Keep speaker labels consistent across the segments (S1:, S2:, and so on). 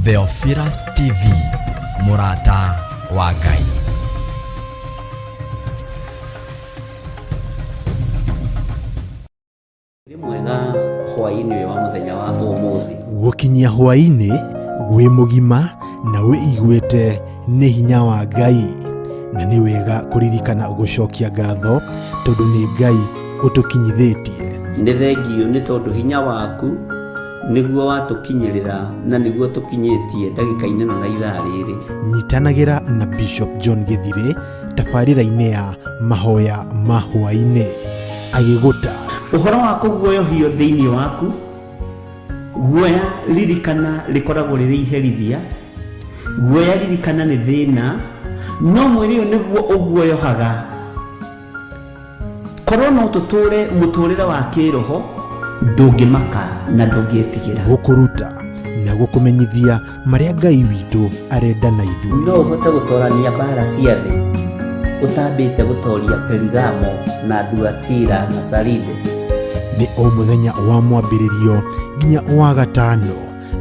S1: Theophilus TV, mũrata wa Ngai.
S2: Wĩ mwega hwaĩ-inĩ ũyũ wa mũthenya wa ũmũthĩ.
S3: Gũkinyia hwaĩ-inĩ wĩ mũgima na wĩiguĩte nĩ hinya wa Ngai, na nĩ wega kũririkana gũcokia ngatho tondũ nĩ Ngai ũtũkinyithĩtie.
S2: Nĩ thengiũ nĩ tondũ hinya waku nĩguo watũkinyĩrĩra na nĩguo tũkinyĩtie ndagĩka-inĩ ĩno na ithaa rĩrĩ.
S3: Nyitanagĩra na Bishop John Gĩthirĩ tabarĩra-inĩ ya mahoya ma hwaĩ-inĩ agĩgũta
S2: Ũhoro wa kũguoyohio thĩinĩ waku, guoya ririkana rĩkoragwo rĩrĩ iherithia, guoya ririkana nĩ thĩna, no mwĩrĩ ũyũ nĩguo ũguoyohaga. Korwo no tũtũre mũtũrĩre wa kĩroho, ndũngĩmaka na ndũngĩtigĩra.
S3: Gũkũruta na gũkũmenyithia marĩa Ngai witũ arenda na ithuĩ.
S2: No ũhote gũtorania mbara cia thĩ ũtambĩte gũtoria Perigamo na Thuatira na Saride.
S3: Nĩ o mũthenya wa mwambĩrĩrio nginya wa gatano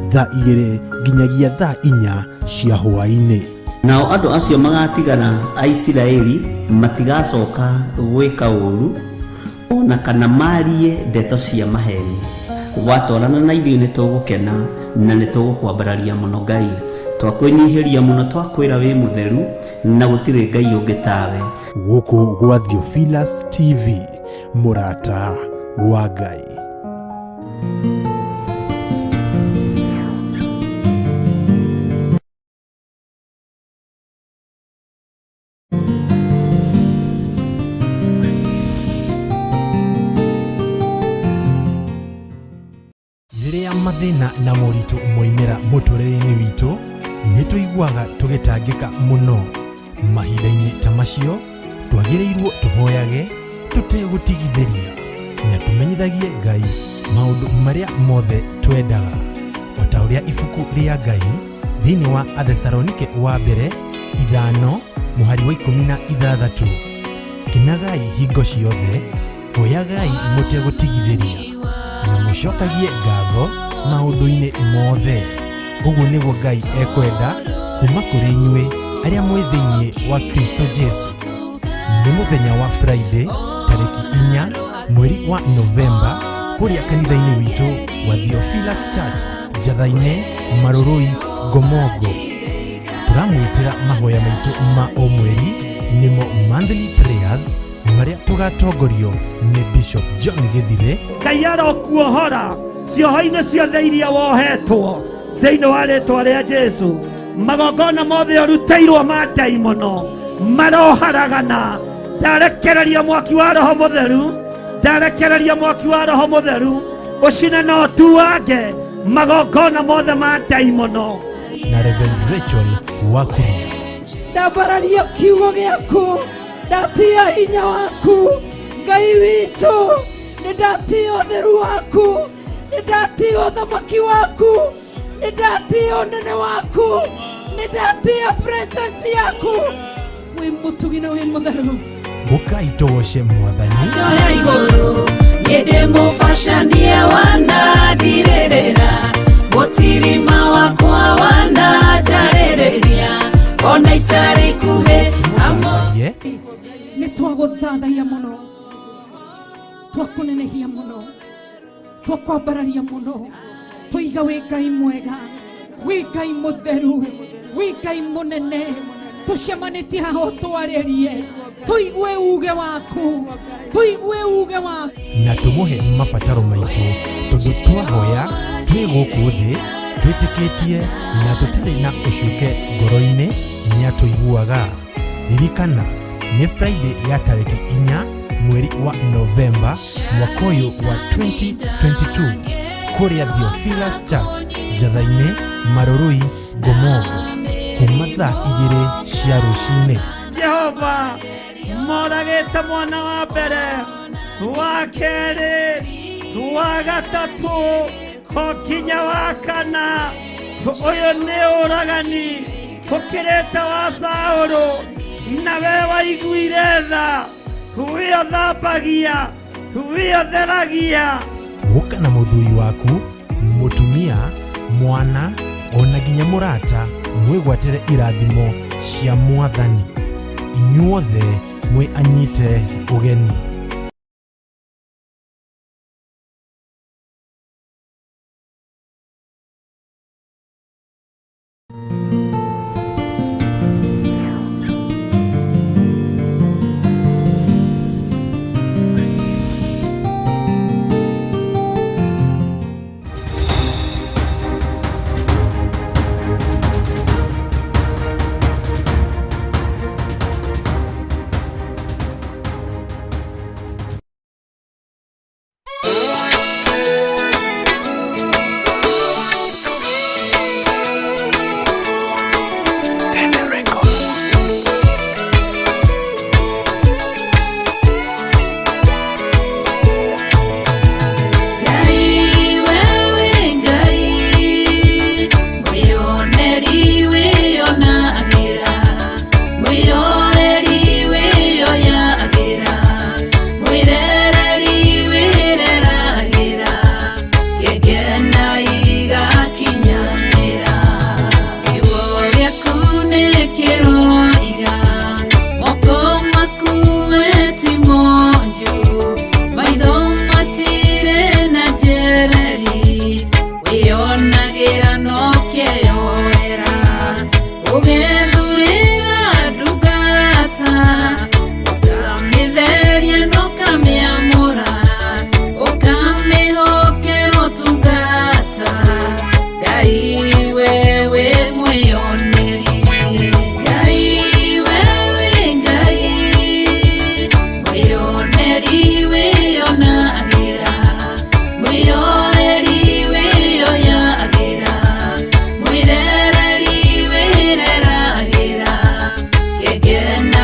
S3: thaa 2 nginyagia thaa 4 cia hwaĩ-inĩ.
S2: Nao andũ acio magatigara a Isiraeli matigacoka gwĩka ũũru o na kana marie ndeto cia maheni. Watwarana na ithuĩ nĩ tũgũkena na nĩ tũgũkwambararia mũno Ngai. Twakwĩnyihĩria mũno, twakwĩra wĩ mũtheru na gũtirĩ Ngai ũngĩ tawe.
S3: Gũkũ gwa Theophilus TV, mũrata wa Ngai. Rĩrĩa mathĩna na moritũ moimĩra mũtũrĩre-inĩ witũ, nĩ tũiguaga tũgĩtangĩka mũno. Mahinda-inĩ ta macio, twagĩrĩirwo tũhoyage tũtegũtigithĩria na tũmenyithagie Ngai maũndũ marĩa mothe twendaga. O ta ũrĩa ibuku rĩa Ngai thĩinĩ wa Athesalonike wa mbere 5 mũhari wa 16, kenagai hingo ciothe, hoyagai mũtegũtigithĩria na mũcokagie ngatho maũndũ-inĩ mothe. Ũguo nĩguo Ngai ekwenda kuma kũrĩ inyuĩ arĩa mwĩ thĩinĩ wa Kristo Jesu. Nĩ mũthenya wa Friday tarĩki 4 mweri wa Novemba kũrĩa kanitha-inĩ witũ wa Theophilus Church Njatha-inĩ, Marũrũi, Ngomongo. Tũramwĩtĩra mahoya maitũ ma o mweri nĩmo monthly prayers marĩa tũgatongorio nĩ Bishop John Gĩthirĩ.
S4: Ngai arokuohora cioho-inĩ ciothe iria wohetwo thĩinĩ wa rĩtwa rĩa Jesu. Magongona mothe ũrutĩirwo ma ndaimono maroharagana. Ndarekereria mwaki wa Roho Mũtheru, ndarekereria mwaki wa Roho Mũtheru ũcine na ũtuange magongona mothe ma ndaimono.
S3: Na Reverend Rachel Wakuria.
S5: Ndambararia kiugo gĩaku, ndatia hinya waku Ngai witũ, nĩ ndatia ũtheru waku, nĩ ndatia ũthamaki waku, nĩ ndatia ũnene waku, nĩ ndatia presence yaku. Wĩ mũtugi na wĩ mũtheru.
S3: Ũkai tũgoce Mwathani.
S6: Njoya igũrũ, niĩ ndĩ mũbacanie wanandirĩrĩra, mũtirima wakwa wananjarĩrĩria, ona itarĩ ikuhĩ
S3: Tũmũthathaiye.
S5: Nĩ twagũthathaiya mũno, twakũnenehia mũno, twakwambararia mũno, tũiga wĩ Ngai mwega, wĩ Ngai mũtheru, wĩ Ngai mũnene. Tũcemanĩtie haha ũtwarĩrie, tũigue uge waku, tũigue uge waku.
S3: Na tũmũhe mabataro maitũ tondũ twahoya twĩ gũkũ thĩ twĩtĩkĩtie na tũtarĩ na ũcuke ngoro-inĩ nĩatũiguaga. Ririkana nĩ Friday ya tarĩki 4 mweri wa Novemba mwaka ũyũ wa 2022 kũrĩa Theophilus Church Njatha-inĩ, Marũrũi, Ngomongo, kuma thaa 2 cia rũcinĩ.
S4: Jehova moragĩte mwana wa mbere, wa kerĩ, wa gatatũ, o nginya wa kana. Ũyũ nĩ ũragani ũkĩrĩte wa Saũlũ, na we waiguire tha, we ũthambagia, we ũtheragia.
S3: Gũka na mũthuri waku, mũtumia, mwana Ona nginya mũrata mwĩgwatĩre irathimo cia Mwathani. Inyuothe mwĩ anyite ũgeni.
S6: Ngai wewe Ngai, mwĩoneri wĩonagĩra, mwĩoreri wĩoyagĩra, mwĩrereri wĩreragĩra, gĩkena igakinyanĩra. Kiugo gĩaku nĩ kĩroiga, moko maku we ti monju, maitho matirĩ na njereri, wĩonagĩra no kĩyoera, ũgethurĩra ndungata, ũkamĩtheria na ũkamĩamũra, ũkamĩhokera ũtungata, Ngai wewe mwĩoneri. Ngai wewe Ngai, mwĩoneri wĩonagĩra, mwĩoeri wĩoyagĩra, mwĩrereri wĩreragĩra, gĩkena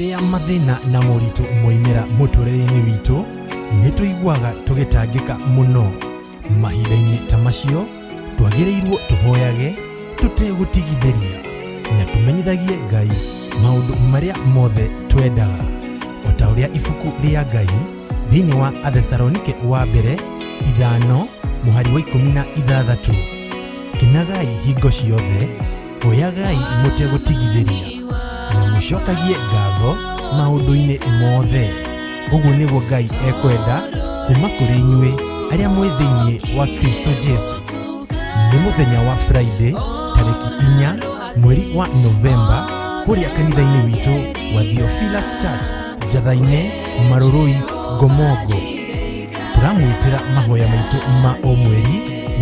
S3: Rĩrĩa mathĩna na moritũ moimĩra mũtũrĩre-inĩ witũ, nĩ tũiguaga tũgĩtangĩka mũno. Mahinda-inĩ ta macio, twagĩrĩirwo tũhoyage tũtegũtigithĩria na tũmenyithagie Ngai maũndũ marĩa mothe twendaga, o ta ũrĩa ibuku rĩa Ngai thĩinĩ wa Athesalonike wa mbere 5 mũhari wa 16. Kenagai hingo ciothe, hoyagai mũtegũtigithĩria, na mũcokagie ngatho maũndũ-inĩ mothe. Ũguo nĩguo Ngai ekwenda kuma kũrĩ inyuĩ arĩa mwĩ thĩinĩ wa Kristo Jesu. Nĩ mũthenya wa Friday tarĩki 4 mweri wa Novemba kũrĩa kanitha-inĩ witũ wa Theophilus Church, Njatha-inĩ, Marũrũi, Ngomongo. Tũramwĩtĩra mahoya maitũ ma o mweri,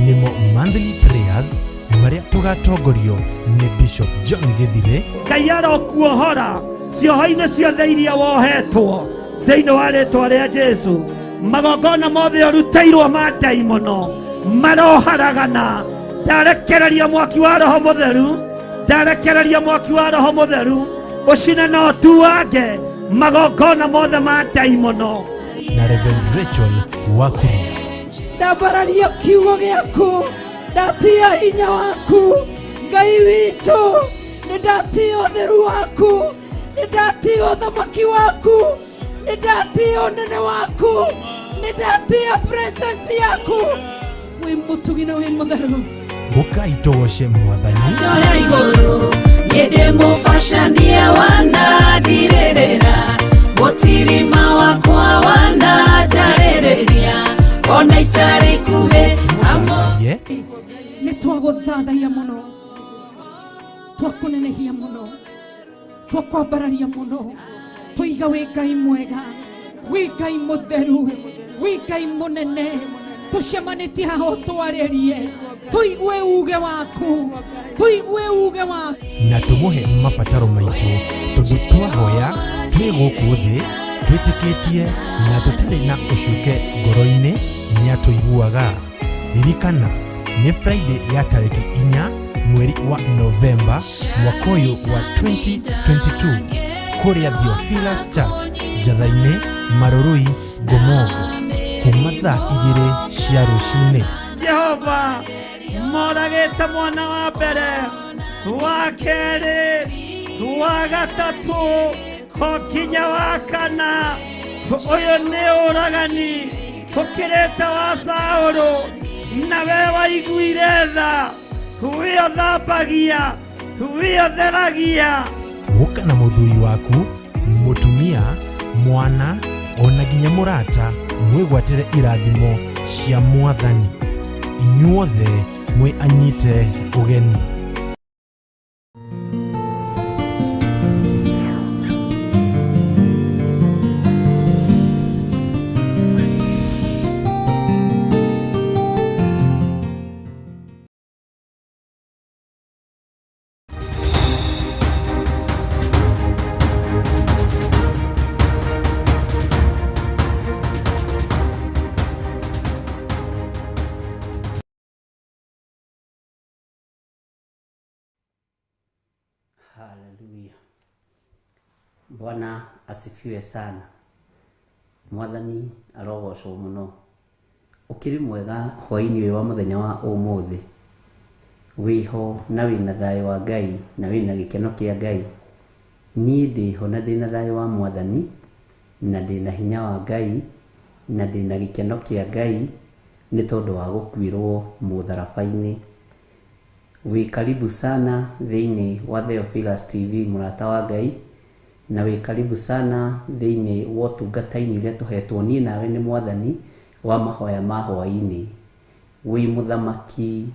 S3: nĩmo monthly prayers, marĩa tũgatongorio nĩ Bishop John Gĩthire.
S4: Ngai arokuohora cioho-inĩ ciothe iria wohetwo thĩinĩ wa rĩtwa rĩa Jesu. Magongona mothe ũrutĩirwo ma ndaimono maroharagana. Ndarekereria mwaki wa Roho Mũtheru, ndarekereria mwaki wa Roho Mũtheru ũcine na ũtuange magongona mothe ma ndaimono.
S3: Na Reverend Rachel Wakuria.
S5: Ndambararia kiugo gĩaku, ndatia hinya waku Ngai witũ, nĩ ndatia ũtheru waku, nĩ ndatia ũthamaki waku, nĩ ndatia ũnene waku, nĩ ndatia presence yaku. Wĩ mũtugi na wĩ mũtheru.
S3: Ũkai tũgoce Mwathani.
S6: Njoya igũrũ nĩ ndĩmũbacanie wanandirĩrĩra, mũtirima wakwa wananjarĩrĩria, ona itarĩ ikuhĩ amo.
S3: Ye.
S5: Nĩ twagũthathaiya mũno, twakũnenehia mũno, twakwambararia mũno, tũiga wĩ Ngai mwega, wĩ Ngai mũtheru, wĩ Ngai mũnene. Tũcemanĩtie haha ũtwarĩrie, tũigue uge waku, tũigue uge waku,
S3: na tũmũhe mabataro maitũ, tondũ twahoya twĩ gũkũ thĩ twĩtĩkĩtie na tũtarĩ na ũcuke ngoro-inĩ, nĩatũiguaga. Ririkana nĩ Friday ya tarĩki 4 mweri wa Novemba mwaka ũyũ wa 2022 kũrĩa Theophilus Church, Njatha-inĩ, Marũrũi, Ngomongo, kuma thaa 2 cia rũcinĩ.
S4: Jehova moragĩte mwana wa mbere, wa kerĩ, wa gatatũ, o nginya wa kana. Ũyũ nĩ ũragani ũkĩrĩte wa Saũlũ, na we waiguire tha, we ũthambagia, we ũtheragia.
S3: Gũka na mũthuri waku, mũtumia, mwana, ona nginya mũrata, mwĩgwatĩre irathimo cia Mwathani. Inyuothe mwĩ anyite ũgeni.
S2: Haleluya. Bwana asifiwe sana. Mwathani arogocwo mũno. Ũkĩrĩ mwega hwaĩ-inĩ ũyũ wa mũthenya wa ũmũthĩ. Wĩho na wĩna thayũ wa Ngai na wĩna gĩkeno kĩa Ngai. Niĩ ndĩho na ndĩna thayũ wa Mwathani na ndĩna hinya wa Ngai na ndĩna gĩkeno kĩa Ngai nĩ tondũ wa gũkuĩrwo mũtharaba-inĩ. Wĩ karibu sana thĩinĩ wa Theophilus TV, mũrata wa Ngai, na wĩ karibu sana thĩinĩ wa ũtungata-inĩ ũrĩa tũhetwo niĩ nawe nĩ Mwathani wa mahoya ma hwaĩ-inĩ. Wĩ mũthamaki,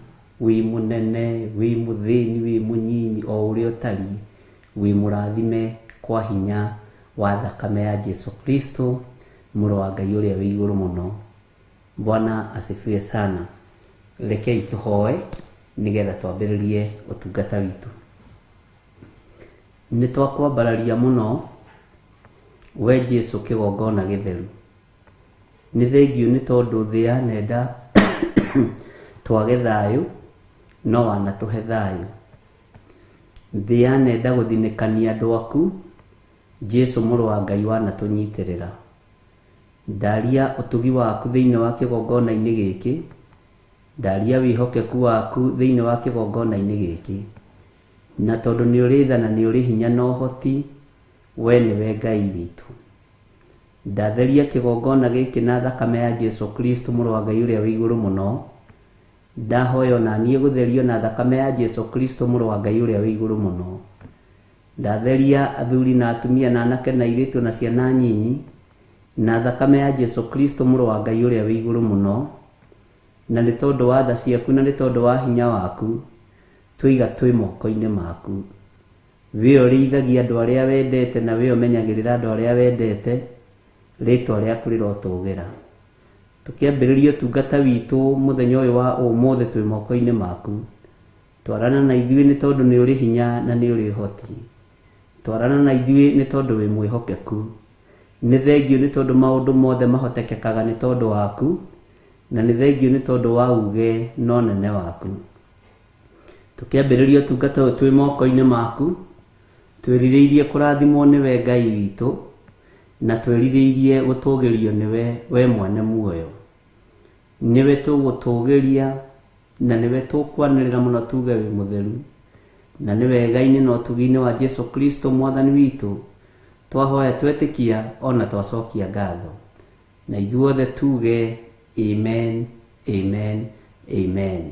S2: wĩ mũnene, wĩ mũthĩni, wĩ mũnyinyi, o ũrĩa ũtariĩ, wĩ mũrathime kwa hinya wa thakame ya Jesu Kristo, mũrũ wa Ngai ũrĩa wĩ igũrũ mũno. Bwana asifiwe sana. Rekei tũhoe nĩgetha twambĩrĩrie ũtungata witũ. Nĩ twakwambararia mũno we Jesu kĩgongona gĩtheru. Nĩ thengiũ nĩ tondũ thĩ yanenda twage thayũ, no wanatũhe thayũ. Thĩ yanenda gũthinĩkania andũ aku, Jesu mũrũ wa Ngai wanatũnyitĩrĩra. Ndaria ũtugi waku thĩinĩ wa kĩgongona-inĩ gĩkĩ, ndaria wĩhokeku waku thĩinĩ wa kĩgongona-inĩ gĩkĩ, na tondũ nĩ ũrĩ tha na nĩ ũrĩ hinya na ũhoti, we nĩwe Ngai witũ. Ndatheria kĩgongona gĩkĩ na thakame ya Jesu Kristo mũrũ wa Ngai ũrĩa wĩ igũrũ mũno. Ndahoya ona niĩ gũtherio na thakame ya Jesu Kristo mũrũ wa Ngai ũrĩa wĩ igũrũ mũno. Ndatheria athuri na atumia na anake na airĩtu na ciana nyinyi na thakame ya Jesu Kristo mũrũ wa Ngai ũrĩa wĩ igũrũ mũno. Na nĩ tondũ wa tha ciaku na nĩ tondũ wa hinya waku, tũiga twĩ moko-inĩ maku. We ũrĩithagia andũ arĩa wendete na we ũmenyagĩrĩra andũ arĩa wendete, rĩtwa rĩaku rĩrotũgĩra. Tũkĩambĩrĩria ũtungata witũ mũthenya ũyũ wa ũmũthĩ twĩ moko-inĩ maku. Twarana na ithuĩ nĩ tondũ nĩ ũrĩ hinya na nĩ ũrĩ ũhoti. Twarana na ithuĩ nĩ tondũ wĩ mwĩhokeku. Nĩ thengiũ nĩ tondũ maũndũ mothe mahotekekaga nĩ tondũ waku, na nĩ thengiũ nĩ tondũ wa uge na ũnene waku. Tũkĩambĩrĩria ũtungata ũyũ twĩ moko-inĩ maku, twĩrirĩirie kũrathimwo nĩwe Ngai witũ, na twĩrirĩirie gũtũgĩrio nĩwe we mwene muoyo. Nĩwe tũgũtũgĩria na nĩwe tũkwanĩrĩra mũno tuge wĩ mũtheru, na nĩ wega-inĩ na ũtugi-inĩ wa Jesu Kristo mwathani witũ twahoya twetĩkia ona twacokia ngatho. Na ithuothe tuge amen, amen, amen.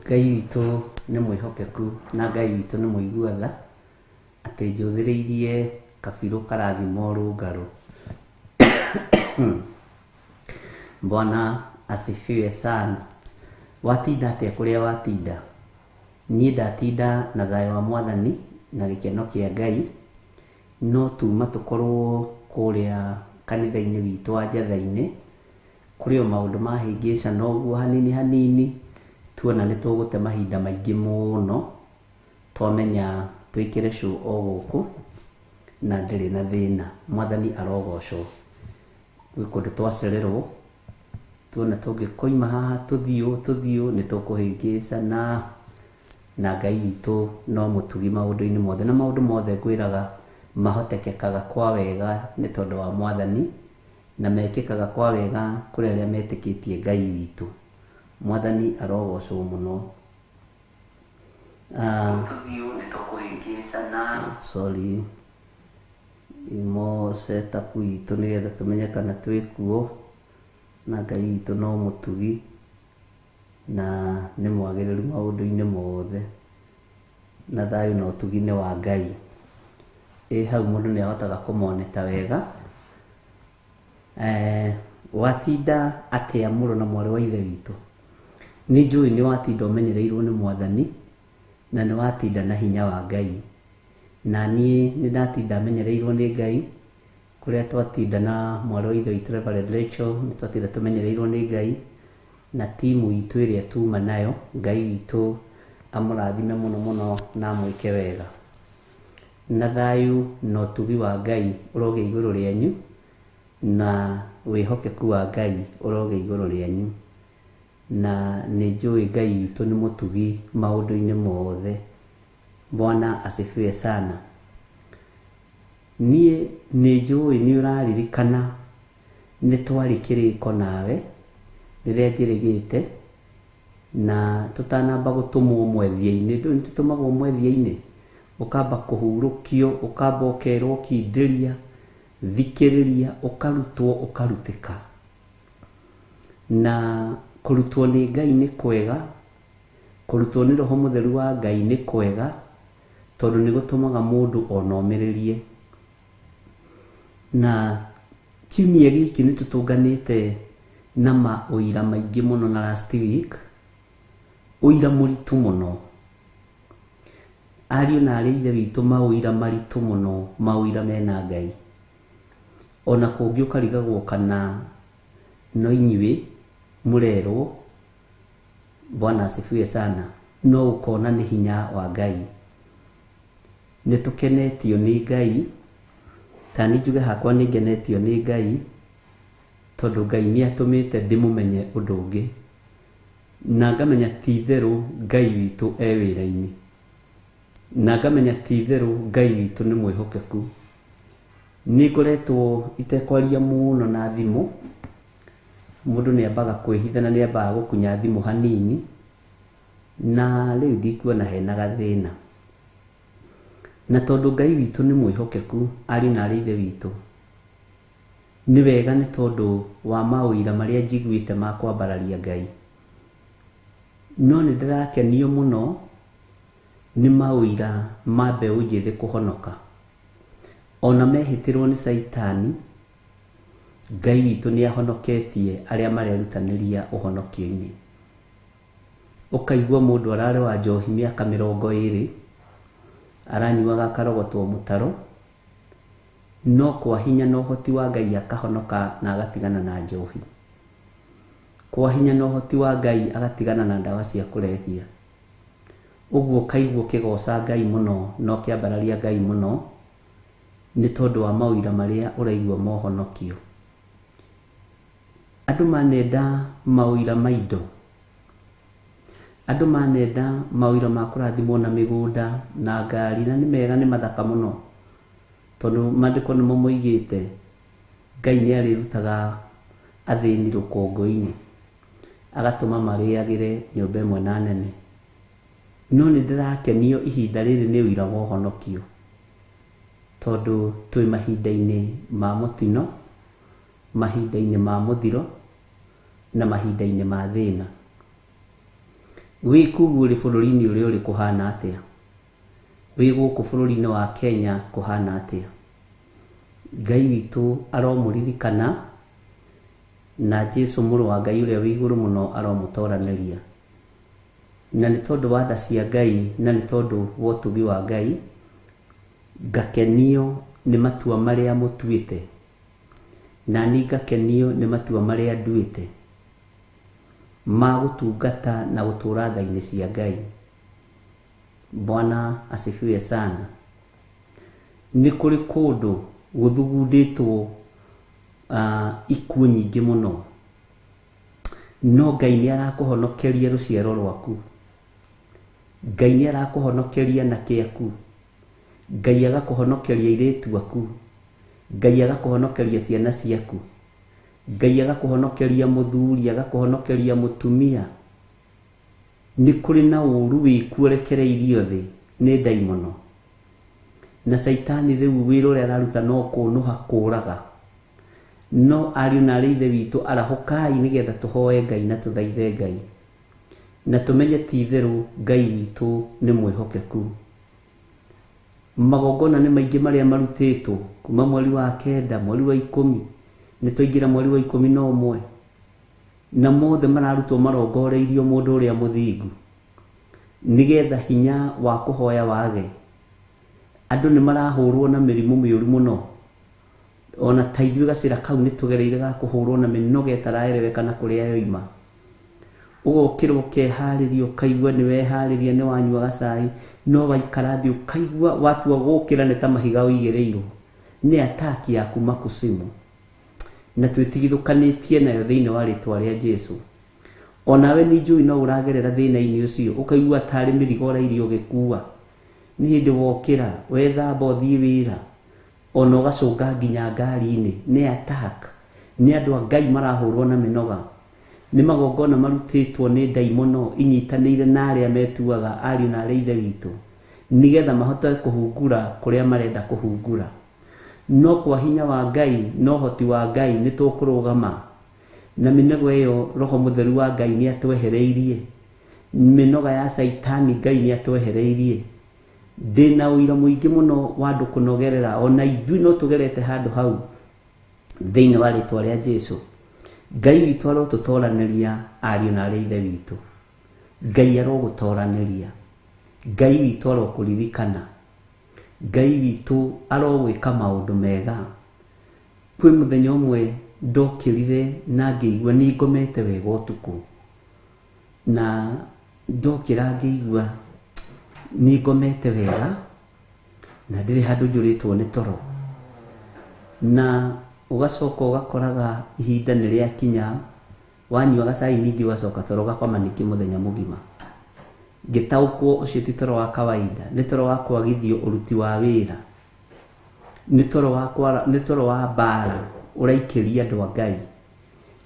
S2: Ngai witũ nĩ mwĩhokeku na Ngai witũ nĩ mũigua tha, atĩ njũthĩrĩirie kabirũ karathima ũrũngarũ. Bwana asifiwe sana. Watinda atĩa kũrĩa watinda? Niĩ ndatinda na thayũ wa Mwathani na gĩkeno kĩa Ngai, no tuma tũkorwo kũrĩa kanitha-inĩ witũ wa Njatha-inĩ, kũrĩ o maũndũ mahĩngĩcana ũguo hanini hanini, tuona nĩ tũgũte mahinda maingĩ mũno, twamenya twĩkĩre show o gũkũ, na ndĩrĩ na thĩna. Mwathani arogocwo. Gwĩ kũndũ twacererwo, tuona tũngĩkoima haha tũthiĩ ũũ tũthiĩ ũũ, nĩ tũkũhĩngĩcana, na Ngai witũ no mũtugi maũndũ-inĩ mothe, na maũndũ mothe ngwĩraga mahotekekaga kwa wega nĩ tondũ wa Mwathani, na mekĩkaga kwa wega kũrĩ arĩa metĩkĩtie Ngai witũ. Mwathani arogocwo mũno. Sorry, imo setup itũ nĩgetha tũmenye kana twĩ kuo, na Ngai witũ no mũtugi na nĩ mwagĩrĩru maũndũ-inĩ mothe, na thayũ na ũtugi nĩ wa Ngai. Ĩ hau mũndũ nĩ ahotaga kũmoneta wega. Watinda atĩa mũrũ na mwarĩ wa ithe witũ? Nĩ njũĩ nĩ watinda ũmenyereirwo nĩ Mwathani, na nĩ watinda na hinya wa Ngai. Na niĩ nĩ ndatinda menyereirwo nĩ Ngai, kũrĩa twatinda na mwarĩ wa ithe witũ Reverend Rachel, nĩ twatinda tũmenyereirwo nĩ Ngai, na timu itũ ĩrĩa tuma nayo, Ngai witũ amũrathime mũno mũno na amwĩke wega. Na thayũ na ũtugi wa Ngai ũrogĩa igũrũ rĩanyu, na wĩhokeku wa Ngai ũrogĩa igũrũ rĩanyu. Na nĩ njũĩ Ngai witũ nĩ mũtugi maũndũ-inĩ mothe. Bwana asifiwe sana. Niĩ nĩ njũĩ nĩ ũraririkana nĩ twarĩ kĩrĩko nawe rĩrĩa njĩrĩgĩte, na tũtanamba gũtũmwo mwethia-inĩ. Ndũĩ nĩ tũtũmagwo mwethia-inĩ, ũkamba kũhurũkio, ũkamba ũkerwo kindĩria, thikĩrĩria, ũkarutwo, ũkarutĩka. Na kũrutwo nĩ Ngai nĩ kwega, kũrutwo nĩ Roho Mũtheru wa Ngai nĩ kwega, tondũ nĩ gũtũmaga mũndũ onomĩrĩrie. Na kiumia gĩkĩ nĩ tũtũnganĩte na maũira maingĩ mũno na last week, ũira mũritũ mũno. Ariũ na arĩ ithe witũ, maũira maritũ mũno, maũira mena Ngai. Ona kũngĩ ũkarigagwo kana no inyuĩ mũrerwo, Bwana asifiwe sana, no ũkona nĩ hinya wa Ngai. Nĩ tũkenetio nĩ Ngai, ta niĩ njuge hakwa nĩ ngenetio nĩ Ngai, tondũ Ngai nĩ atũmĩte ndĩmũmenye ũndũ ũngĩ, na ngamenya ti itherũ Ngai witũ e wĩra-inĩ, na ngamenya ti itherũ Ngai witũ nĩ mwĩhokeku. Nĩ ngoretwo itekwaria mũno na thimũ, mũndũ nĩ ambaga kwĩhitha na nĩ ambaga gũkunya thimũ hanini, na rĩu ndikuona hena gathĩna. Na tondũ Ngai witũ nĩ mwĩhokeku, ariũ na arĩ ithe witũ, nĩ wega nĩ tondũ wa maũira marĩa njiguĩte ma kwambararia Ngai. No nĩ ndĩrakenio mũno nĩ maũira ma mbeũ njĩthĩ kũhonoka. Ona mehĩtĩrwo nĩ Caitani, Ngai witũ nĩ ahonoketie arĩa marerutanĩria ũhonokio-inĩ. Ũkaigua mũndũ ararĩ wa njohi mĩaka 20, aranyuaga akarogotwo mũtaro, no kwa hinya na ũhoti wa Ngai akahonoka na agatigana na njohi. Kwa hinya na ũhoti wa Ngai agatigana na ndawa cia kũrebia. Ũguo ũkaigua ũkĩgoca Ngai mũno na ũkĩambararia Ngai mũno nĩ tondũ wa maũira marĩa ũraigua mohonokio. Andũ manenda maũira ma indo, andũ manenda maũira ma kũrathimwo na mĩgũnda na ngari, na nĩ mega, nĩ mathaka mũno, tondũ maandĩko nĩmo moigĩte Ngai nĩ arĩrutaga athĩni rũkũngũ-inĩ, agatũma marĩagĩre nyũmba ĩmwe na nene. No nĩ ndĩrakenio ihinda rĩrĩ nĩ ũira wa ũhonokio, tondũ twĩ mahinda-inĩ ma mũtino, mahinda-inĩ ma mũthiro, na mahinda-inĩ ma thĩna. Wĩ kũu ũrĩ bũrũri-inĩ ũrĩa ũrĩ kũhana atĩa? Wĩ gũkũ bũrũri-inĩ wa Kenya kũhana atĩa? Ngai witũ aromũririkana na Jesu mũrũ wa Ngai ũrĩa wĩ igũrũ mũno aromũtoranĩria. Na nĩ tondũ wa tha cia Ngai na nĩ tondũ wa ũtugi wa Ngai, ngakenio nĩ matua marĩa mũtuĩte, na niĩ ngakenio nĩ matua marĩa nduĩte ma gũtungata na gũtũra tha-inĩ cia Ngai. Bwana asifiwe sana. Nĩ kũrĩ kũndũ gũthugundĩtwo ikuũ nyingĩ mũno, no Ngai nĩ arakũhonokeria rũciaro rwaku. Ngai nĩ arakũhonokeria anake aku. Ngai agakũhonokeria airĩtu aku. Ngai agakũhonokeria ciana ciaku. Ngai agakũhonokeria mũthuri, agakũhonokeria mũtumia. Nĩ kũrĩ na ũru wĩkuo ũrekereirio thĩ nĩ ndaimono. Na caitani rĩu wĩra ũrĩa araruta no kũnũha kũraga. No ariũ na arĩ ithe witũ, arahũkai nĩgetha tũhoe Ngai na tũthaithe Ngai. Na tũmenye ti itherũ Ngai witũ nĩ mwĩhokeku. Magongona nĩ maingĩ marĩa marutĩtwo kuma mweri wa 9, mweri wa 10, nĩ twaingĩra mweri wa 11, na mothe mararutwo marongoreirio mũndũ ũrĩa mũthingu nĩgetha hinya wa kũhoya wage. Andũ nĩ marahũrwo na mĩrimũ mĩũru mũno, ona ta ithuĩ gacĩra kau nĩ tũgereire ga kũhũrwo na mĩnoga ĩtaraereweka na kũrĩa yoima. Ũgokĩra ũkeharĩria, ũkaigua nĩ weharĩria, nĩ wanyua gacai, no waikara thĩ ũkaigua watua gũkĩra nĩ ta mahiga ũigĩrĩirwo. Nĩ ataki ya kuma kusimu, na twĩtigithũkanĩtie nayo thĩinĩ wa rĩtwa rĩa Jesu. Onawe nĩ njũĩ no ũragerera thĩna-inĩ ũcio, ũkaigua tarĩ mĩrigo ũrairio ũgĩkua. Nĩ hĩndĩ wokĩra wethamba ũthiĩ wĩra, ona ũgacũnga nginya ngari-inĩ. Nĩ attack, nĩ andũ a Ngai marahũrwo na mĩnoga. Nĩ magongona marutĩtwo nĩ ndaimono inyitanĩire na arĩa metuaga ariũ na arĩ ithe witũ, nĩgetha mahote kũhungura kũrĩa marenda kũhungura. No kwa hinya wa Ngai na ũhoti wa Ngai nĩ tũkũrũgama na mĩnoga ĩyo. Roho Mũtheru wa Ngai nĩ atwehereirie mĩnoga ya caitani. Ngai nĩ atwehereirie. Ndĩna ũira mũingĩ mũno wa andũ kũnogerera, ona ithuĩ no tũgerete handũ hau thĩinĩ wa rĩtwa rĩa Jesu. Ngai witũ arotũtoranĩria ariũ na arĩ ithe witũ. Ngai arogũtoranĩria. Ngai witũ arokũririkana. Ngai witũ arogwĩka maũndũ mega. Kwĩ mũthenya ũmwe ndokĩrire na ngĩigua nĩ ngomete wega ũtukũ, na ndokĩra ngĩigua nĩ ngomete wega na ndirĩ handũ njũrĩtwo nĩ toro. Na ũgacoka ũgakoraga ihinda nĩ rĩakinya, wanyua gacai ningĩ ũgacoka toro ũgakoma ningĩ mũthenya mũgima. Ngĩtaũkwo ũcio ti toro wa kawaida, nĩ toro wa kwagithio ũruti wa wĩra, nĩ toro wa kwara, nĩ toro wa mbara ũraikĩria andũ a Ngai.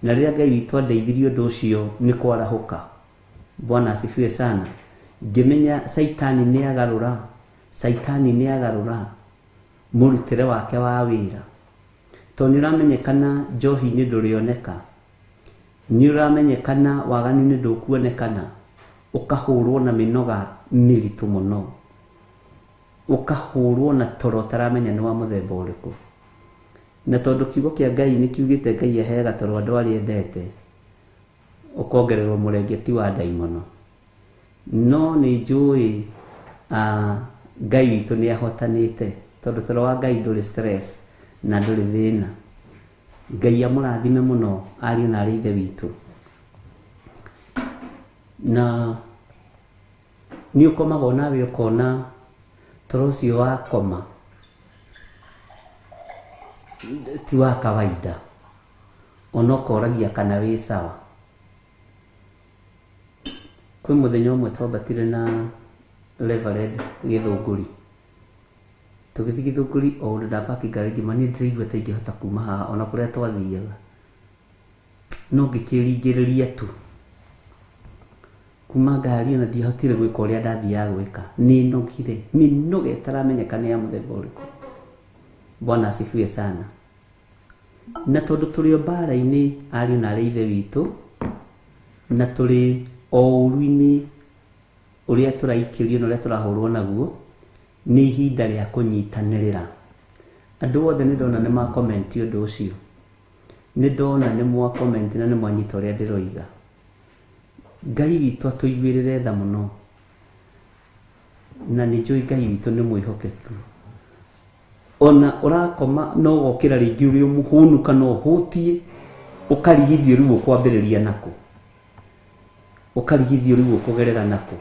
S2: Na rĩrĩa Ngai witũ andeithirie ũndũ ũcio nĩ kwarahũka. Bwana asifiwe sana. Ngĩmenya caitani nĩ agarũra, caitani nĩ agarũra mũrutĩre wake wa wĩra. Tondũ nĩ ũramenyekana njohi-inĩ ndũrĩoneka, nĩ ũramenyekana waganu-inĩ ndũkuonekana, ũkahũrwo na mĩnoga mĩritũ mũno, ũkahũrwo na toro ũtaramenya nĩ wa mũthemba ũrĩkũ. Na tondũ kiugo kĩa Ngai nĩ kiugĩte Ngai aheaga toro andũ arĩa endete, ũkongererwo mũrengeti wa ndaimono. No nĩ njũĩ Ngai witũ nĩ ahotanĩte, tondũ toro wa Ngai ndũrĩ stress na ndũrĩ thĩna. Ngai amũrathime mũno ariũ na arĩ ithe witũ. Na nĩ ũkomaga onawe ũkona toro ũcio wakoma ti wa kawaida, ona ũkoragia kana wĩ sawa. Kwĩ mũthenya ũmwe twambatire na Reverend Gĩthũngũri, tũgĩthiĩ Gĩthũngũri, o ũndũ ndapaki ngari ngiuma, niĩ ndĩraigua ta ingĩhota kuma haha ona kũrĩa twathiaga, no ngĩkĩringĩrĩria tu kuma ngari, ona ndiahotire gwĩka ũrĩa ndathiaga gwĩka. Nĩ nogire mĩnoga ĩtaramenyeka nĩ ya mũthemba ũrĩkũ. Bwana asifiwe sana. Na tondũ tũrĩ o mbara-inĩ ariũ na arĩ ithe witũ, na tũrĩ o ũru-inĩ Ũrĩa tũraikĩrio na ũrĩa tũrahũrwo naguo nĩ ihinda rĩa kũnyitanĩrĩra. Andũ othe nĩ ndona nĩ ma comment ũndũ ũcio. Nĩ ndona nĩ mwa comment na nĩ mwanyita ũrĩa ndĩroiga. Ngai witũ atũiguĩrĩre tha mũno. Na nĩ njũĩ Ngai witũ nĩ mwĩhokeku. Ona ũrakoma no ũgokĩra rĩngĩ ũrĩ o mũhũnu kana ũhũtiĩ, ũkarigithio rĩu ũkwambĩrĩria nakũ. Ũkarigithio rĩu ũkũgerera nakũ.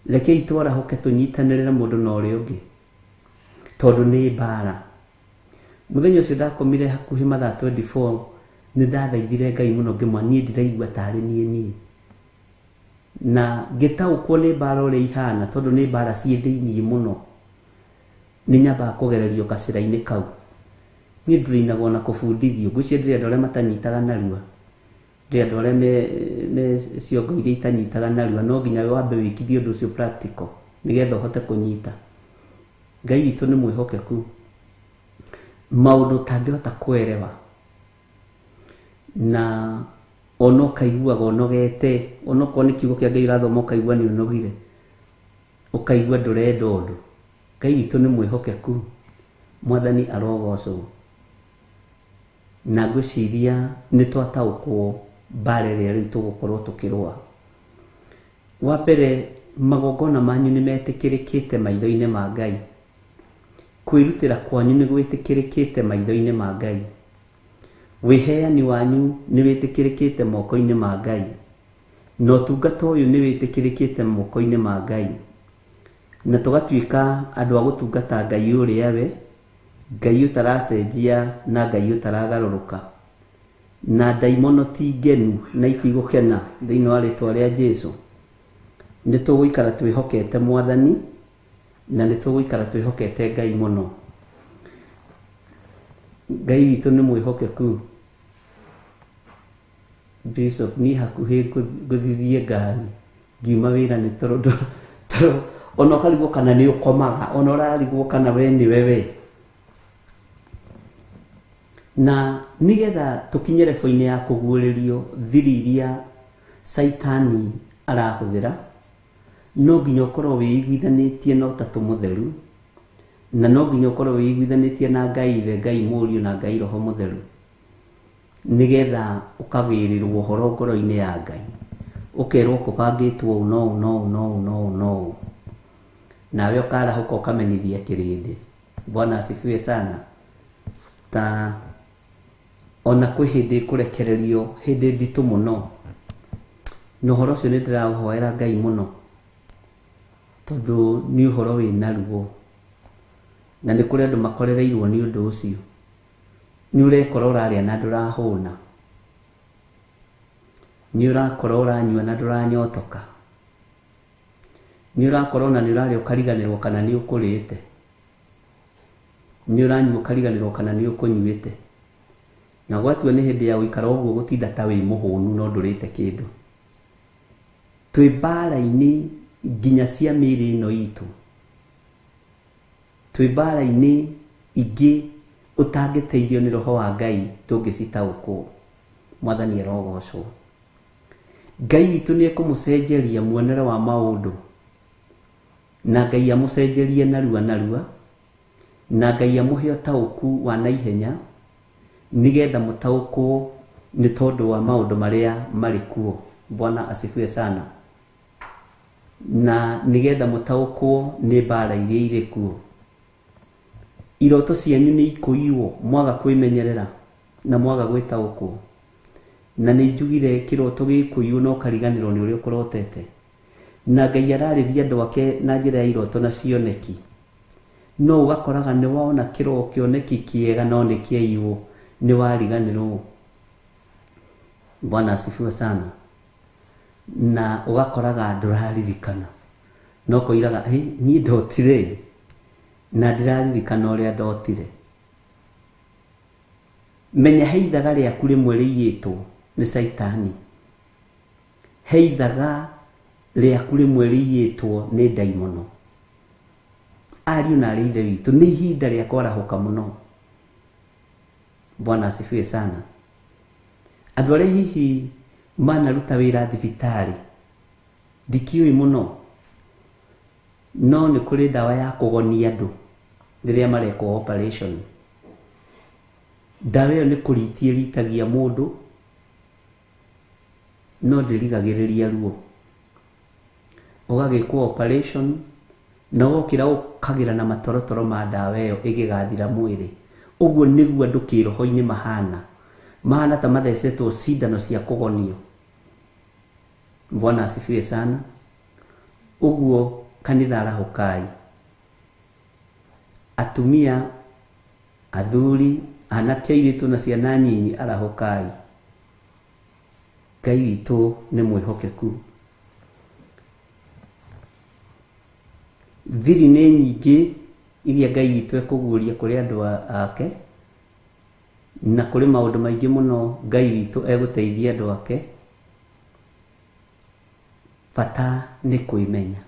S2: Rekei twarahũke tũnyitanĩrĩre mũndũ na ũrĩa ũngĩ, tondũ nĩ mbara. Mũthenya ũcio ndakomire hakuhĩ mathaa 24, nĩ ndathaithire Ngai mũno ngĩmwĩra niĩ ndiraigua tarĩ niĩ niĩ. Na ngĩtaũkwo nĩ mbara ũrĩa ihana, tondũ nĩ mbara ciĩ thĩiniĩ mũno. Nĩ nyambaga kũgererio gacĩra-inĩ kau. Niĩ ndũrĩinagwo na kũbundithio, ngwĩciria ndĩrĩ andũ arĩa matanyitaga narua. Ndĩrĩ andũ arĩa me ciongo iria itanyitaga narua, no nginya wambe wĩkithie ũndũ ũcio practical, nĩgetha ũhote kũnyita. Ngai witũ nĩ mwĩhokeku. Maũndũ ũtangĩhota kũerewa. Na ona ũkaiguaga ũnogete, onokorwo nĩ kiugo kĩa Ngai ũrathoma ũkaigua nĩ ũnogire, ũkaigua ndũrenda ũndũ. Ngai witũ nĩ mwĩhokeku. Mwathani arogocwo. Na ngwĩciria nĩ twataũkwo mbara ĩrĩa rĩu tũgũkorwo tũkĩrũa. Wa mbere, magongona manyu nĩ metĩkĩrĩkĩte maitho-inĩ ma Ngai. Kwĩrutĩra kwanyu nĩ gwĩtĩkĩrĩkĩte maitho-inĩ ma Ngai. Wĩheani wanyu nĩ wĩtĩkĩrĩkĩte moko-inĩ ma Ngai. Na ũtungata ũyũ nĩ wĩtĩkĩrĩkĩte moko-inĩ ma Ngai. Na tũgatuĩka andũ a gũtungata Ngai ũrĩa we, Ngai ũtaracenjia na Ngai ũtaragarũrũka. Na ndaimono ti ngenu na itigũkena thĩinĩ wa rĩtwa rĩa Jesu. Nĩ tũgũikara twĩhokete Mwathani na nĩ tũgũikara twĩhokete Ngai mũno. Ngai witũ nĩ mwĩhokeku. Bishop, niĩ hakuhĩ ngũthithie ngari ngiuma wĩra nĩ toro ona ũkarigwo kana nĩ ũkomaga, ona ũrarigwo kana we nĩwe we. Na nĩgetha tũkinye level-inĩ ya kũguũrĩrio thiri iria Caitani arahũthĩra, no nginya ũkorwo wĩiguithanĩtie na Ũtatũ Mũtheru, na no nginya ũkorwo wĩiguithanĩtie na Ngai Ithe, Ngai Mũriũ na Ngai Roho Mũtheru, nĩgetha ũkagĩrĩrwo ũhoro ngoro-inĩ ya Ngai. Ũkerwo kũbangĩtwo ũũ na ũũ na ũũ na ũũ na ũũ na ũũ. Nawe ũkarahũka ũkamenyithia kĩrĩndĩ. Bwana asifiwe sana. Ta ona kwĩ hĩndĩ ĩkũrekererio, hĩndĩ nditũ mũno. Na ũhoro ũcio nĩ ndĩraũhoera Ngai mũno, tondũ nĩ ũhoro wĩna ruo. Na nĩ kũrĩ andũ makorereirwo nĩ ũndũ ũcio. Nĩ ũrekora ũrarĩa na ndũrahũna. Nĩ ũrakora ũranyua na ndũranyotoka. Nĩ ũrakora ona nĩ ũrarĩa ũkariganĩrwo kana nĩ ũkũrĩte. Nĩ ũranyua ũkariganĩrwo kana nĩ ũkũnyuĩte. Na gwatua nĩ hĩndĩ ya gũikara ũguo gũtinda ta wĩ mũhũnu no ndũrĩte kĩndũ. Twĩ mbara-inĩ nginya cia mĩĩrĩ ĩno itũ. Twĩ mbara-inĩ ingĩ ũtangĩteithio nĩ Roho wa Ngai ndũngĩcitaũkwo. Mwathani arogocwo. Ngai witũ nĩ ekũmũcenjeria muonere wa maũndũ. Na Ngai amũcenjerie narua narua. Na Ngai amũhe ũtaũku wa naihenya, nĩgetha mũtaũkwo nĩ tondũ wa maũndũ marĩa marĩ kuo. Bwana asifiwe sana. Na nĩgetha mũtaũkwo nĩ mbara iria irĩ kuo. Iroto cianyu nĩ ikũiywo mwaga kwĩmenyerera na mwaga gwĩtaũkwo. Na nĩ njugire kĩroto gĩkũiywo na ũkariganĩrwo nĩ ũrĩa ũkũrotete. Na Ngai ararĩria andũ ake na njĩra ya iroto na cioneki. No ũgakoraga nĩ wona kĩoneki kĩega no nĩ kĩaiywo, nĩ wariganĩrwo. Bwana asifiwe sana. Na ũgakoraga ndũraririkana. No ũkoigaga, hĩ, niĩ ndotire na ndĩraririkana ũrĩa ndotire. Menya he ithaga rĩaku rĩmwe rĩiyĩtwo nĩ Caitani. He ithaga rĩaku rĩmwe rĩiyĩtwo nĩ ndaimono. Ariũ na arĩ ithe witũ, nĩ ihinda rĩa kwarahũka mũno. Bwana asifiwe sana. Andũ arĩa hihi manaruta wĩra thibitarĩ, ndikĩũĩ mũno. No nĩ kũrĩ ndawa ya kũgonia andũ rĩrĩa marekwo operation. Ndawa ĩyo nĩ kũritia ĩritagia mũndũ, no ndĩrigagĩrĩria ruo. Ũgagĩkwo operation na wokĩra ũkagĩra na matorotoro ma ndawa ĩyo ĩgĩgathira mwĩrĩ. Ũguo nĩguo andũ kĩroho-inĩ mahana. Mahana ta mathecetwo cindano cia kũgonio. Bwana asifiwe sana. Ũguo kanitha arahũkai. Atumia, athuri, anake, airĩtu na ciana nyinyi arahũkai. Ngai witũ nĩ mwĩhokeku. Thiri nĩ nyingĩ iria Ngai witũ ekũguũria kũrĩ andũ ake, na kũrĩ maũndũ maingĩ mũno Ngai witũ egũteithia andũ ake. Bata nĩ kwĩmenya,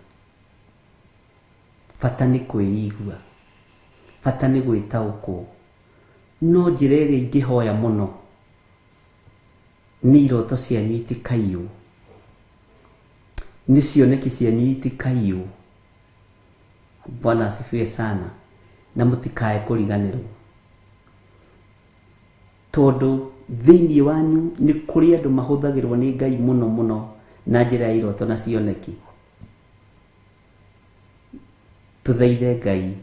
S2: bata nĩ kwĩigua, bata nĩ gwĩtaũkwo. No njĩra ĩrĩa ingĩhoya mũno nĩ iroto cianyu itikaiywo, nĩ cioneki cianyu itikaiywo. Bwana asifiwe sana. Na mũtikae kũriganĩrwo, tondũ thĩinĩ wanyu nĩ kũrĩ andũ mahũthagĩrwo nĩ Ngai mũno mũno na njĩra ya iroto na cioneki. Tũthaithe Ngai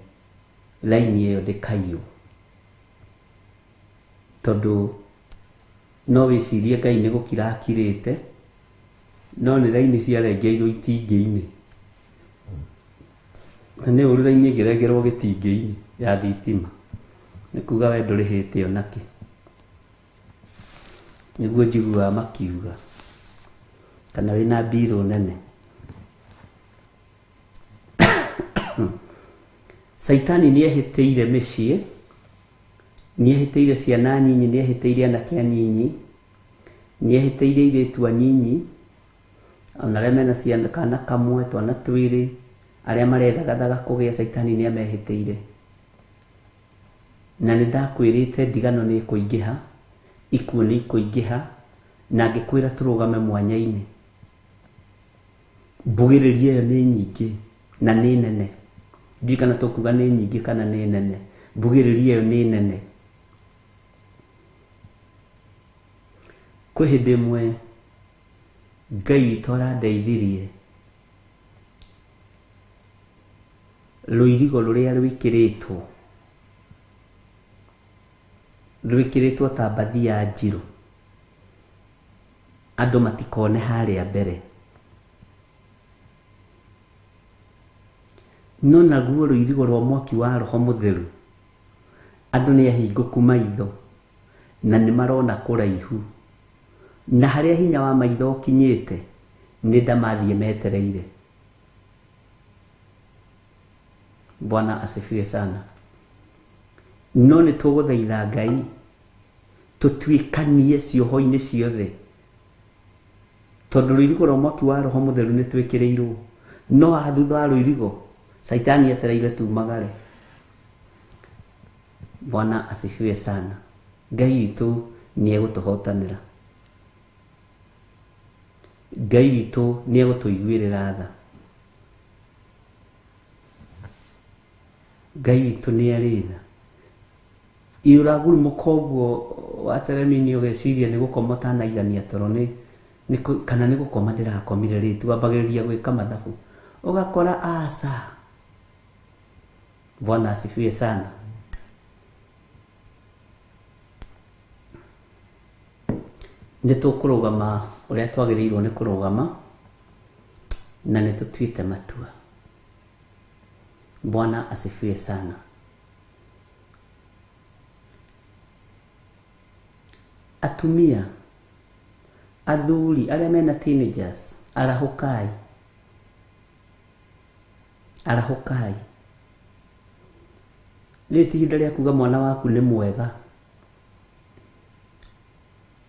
S2: raini ĩyo ndĩkaiywo, tondũ no wĩcirie Ngai nĩ gũkira akirĩte, no nĩ raini ciarengeirwo itingĩ-inĩ. Na nĩ ũru raini ĩngĩrengerwo gĩtingĩ-inĩ ya thitima, nĩ kuga we ndũrĩhĩte onakĩ. Nĩguo njiguaga makiuga, kana wĩna mbirũ nene. Caitani nĩ ehĩtĩire mĩciĩ, nĩ ehĩtĩire ciana nyinyi, nĩ ehĩtĩire anake anyinyi, nĩ ehĩtĩire airĩtu anyinyi, ona arĩa mena ciana kana kamwe, twana twĩrĩ, arĩa marethagathaga kũgĩa, caitani nĩ amehĩtĩire. Na nĩ ndakwĩrĩte ndigano nĩ ĩkũingĩha, ikuũ nĩ ikũingĩha, na ngĩkwĩra tũrũgame mwanya-inĩ. Mbugĩrĩrio ĩyo nĩ nyingĩ na nĩ nene. Ndiũĩ kana tũkuga nĩ nyingĩ kana nĩ nene. Mbugĩrĩrio ĩyo nĩ nene. Kwĩ hĩndĩ ĩmwe Ngai witũ arandeithirie rũirigo rũrĩa rwĩkĩrĩtwo, rwĩkĩrĩtwo ta mbathia njirũ, andũ matikone harĩa mbere. No naguo rũirigo rwa mwaki wa Roho Mũtheru, andũ nĩ ahingũku maitho na nĩ marona kũraihu, na harĩa hinya wa maitho ũkinyĩte nĩ ndamathiĩ metereire. Bwana asifiwe sana. No nĩ tũgũthaitha Ngai tũtuĩkanie cioho-inĩ ciothe, tondũ rũirigo rwa mwaki wa Roho Mũtheru nĩ twĩkĩrĩirwo. No haha thutha wa rũirigo caitani etereire tumagare. Bwana asifiwe sana. Ngai witũ nĩ egũtũhotanĩra, Ngai witũ nĩ egũtũiguĩrĩra tha, Ngai witũ nĩ arĩ tha. Ĩ ũragurumũka ũguo wateremi-inĩ ũgeciria nĩ gũkoma ũtanaigania toro, nĩ kana nĩ gũkoma ndĩrakomire rĩ, wambagĩrĩria gwĩka mathabu ũgakora aca. Bwana asifiwe sana. Nĩ tũkũrũgama ũrĩa twagĩrĩirwo nĩ kũrũgama, na nĩ tũtuĩte matua. Bwana asifiwe sana. Atumia, athuri arĩa mena teenagers, arahũkai, arahũkai. Rĩrĩ ti ihinda rĩa kuga mwana waku nĩ mwega,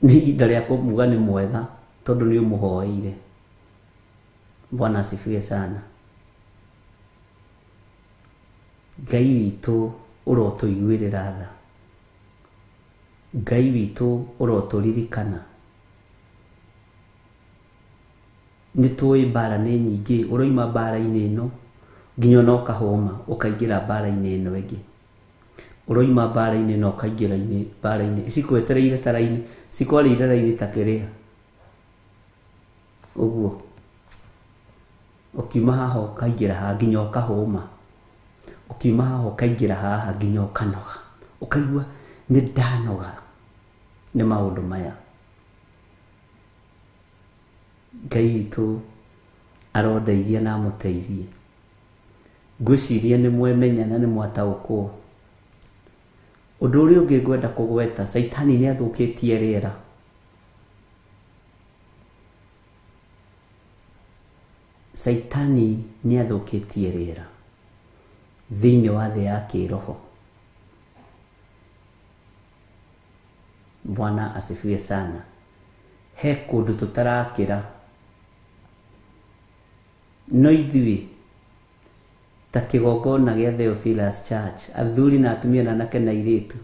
S2: nĩ ihinda rĩa kũmuga nĩ mwega tondũ nĩ ũmũhoeire. Bwana asifiwe sana. Ngai witũ ũrotũiguĩrĩra tha, Ngai witũ ũrotũririkana. Nĩ tũĩ mbara nĩ nyingĩ, ũroima mbara-inĩ ĩno Nginya ona ũkahũma ũkaingĩra mbara-inĩ ĩno ĩngĩ. Ũroima mbara-inĩ na ũkaingĩra mbara-inĩ cikwetereire ta raini, cikwarĩire raini ta kĩrĩa ũguo. Ũkiuma haha ũkaingĩra haha nginya ũkahũma. Ũkiuma haha ũkaingĩra haha nginya ũkanoga. Ũkaigua nĩ ndanoga nĩ maũndũ maya. Ngai witũ arondeithia na amũteithie. Ngwĩciria nĩ mwemenya na nĩ mwataũkwo. Ũndũ ũrĩa ũngĩ ngwenda kũgweta, Caitani nĩ athũkĩtie rĩera. Caitani nĩ athũkĩtie rĩera thĩinĩ wa thĩ ya kĩroho. Bwana asifiwe sana. He kũndũ tũtarakĩra. No ithuĩ ta kĩgongona gĩa Theophilus Church, athuri na atumia na anake na airĩtu,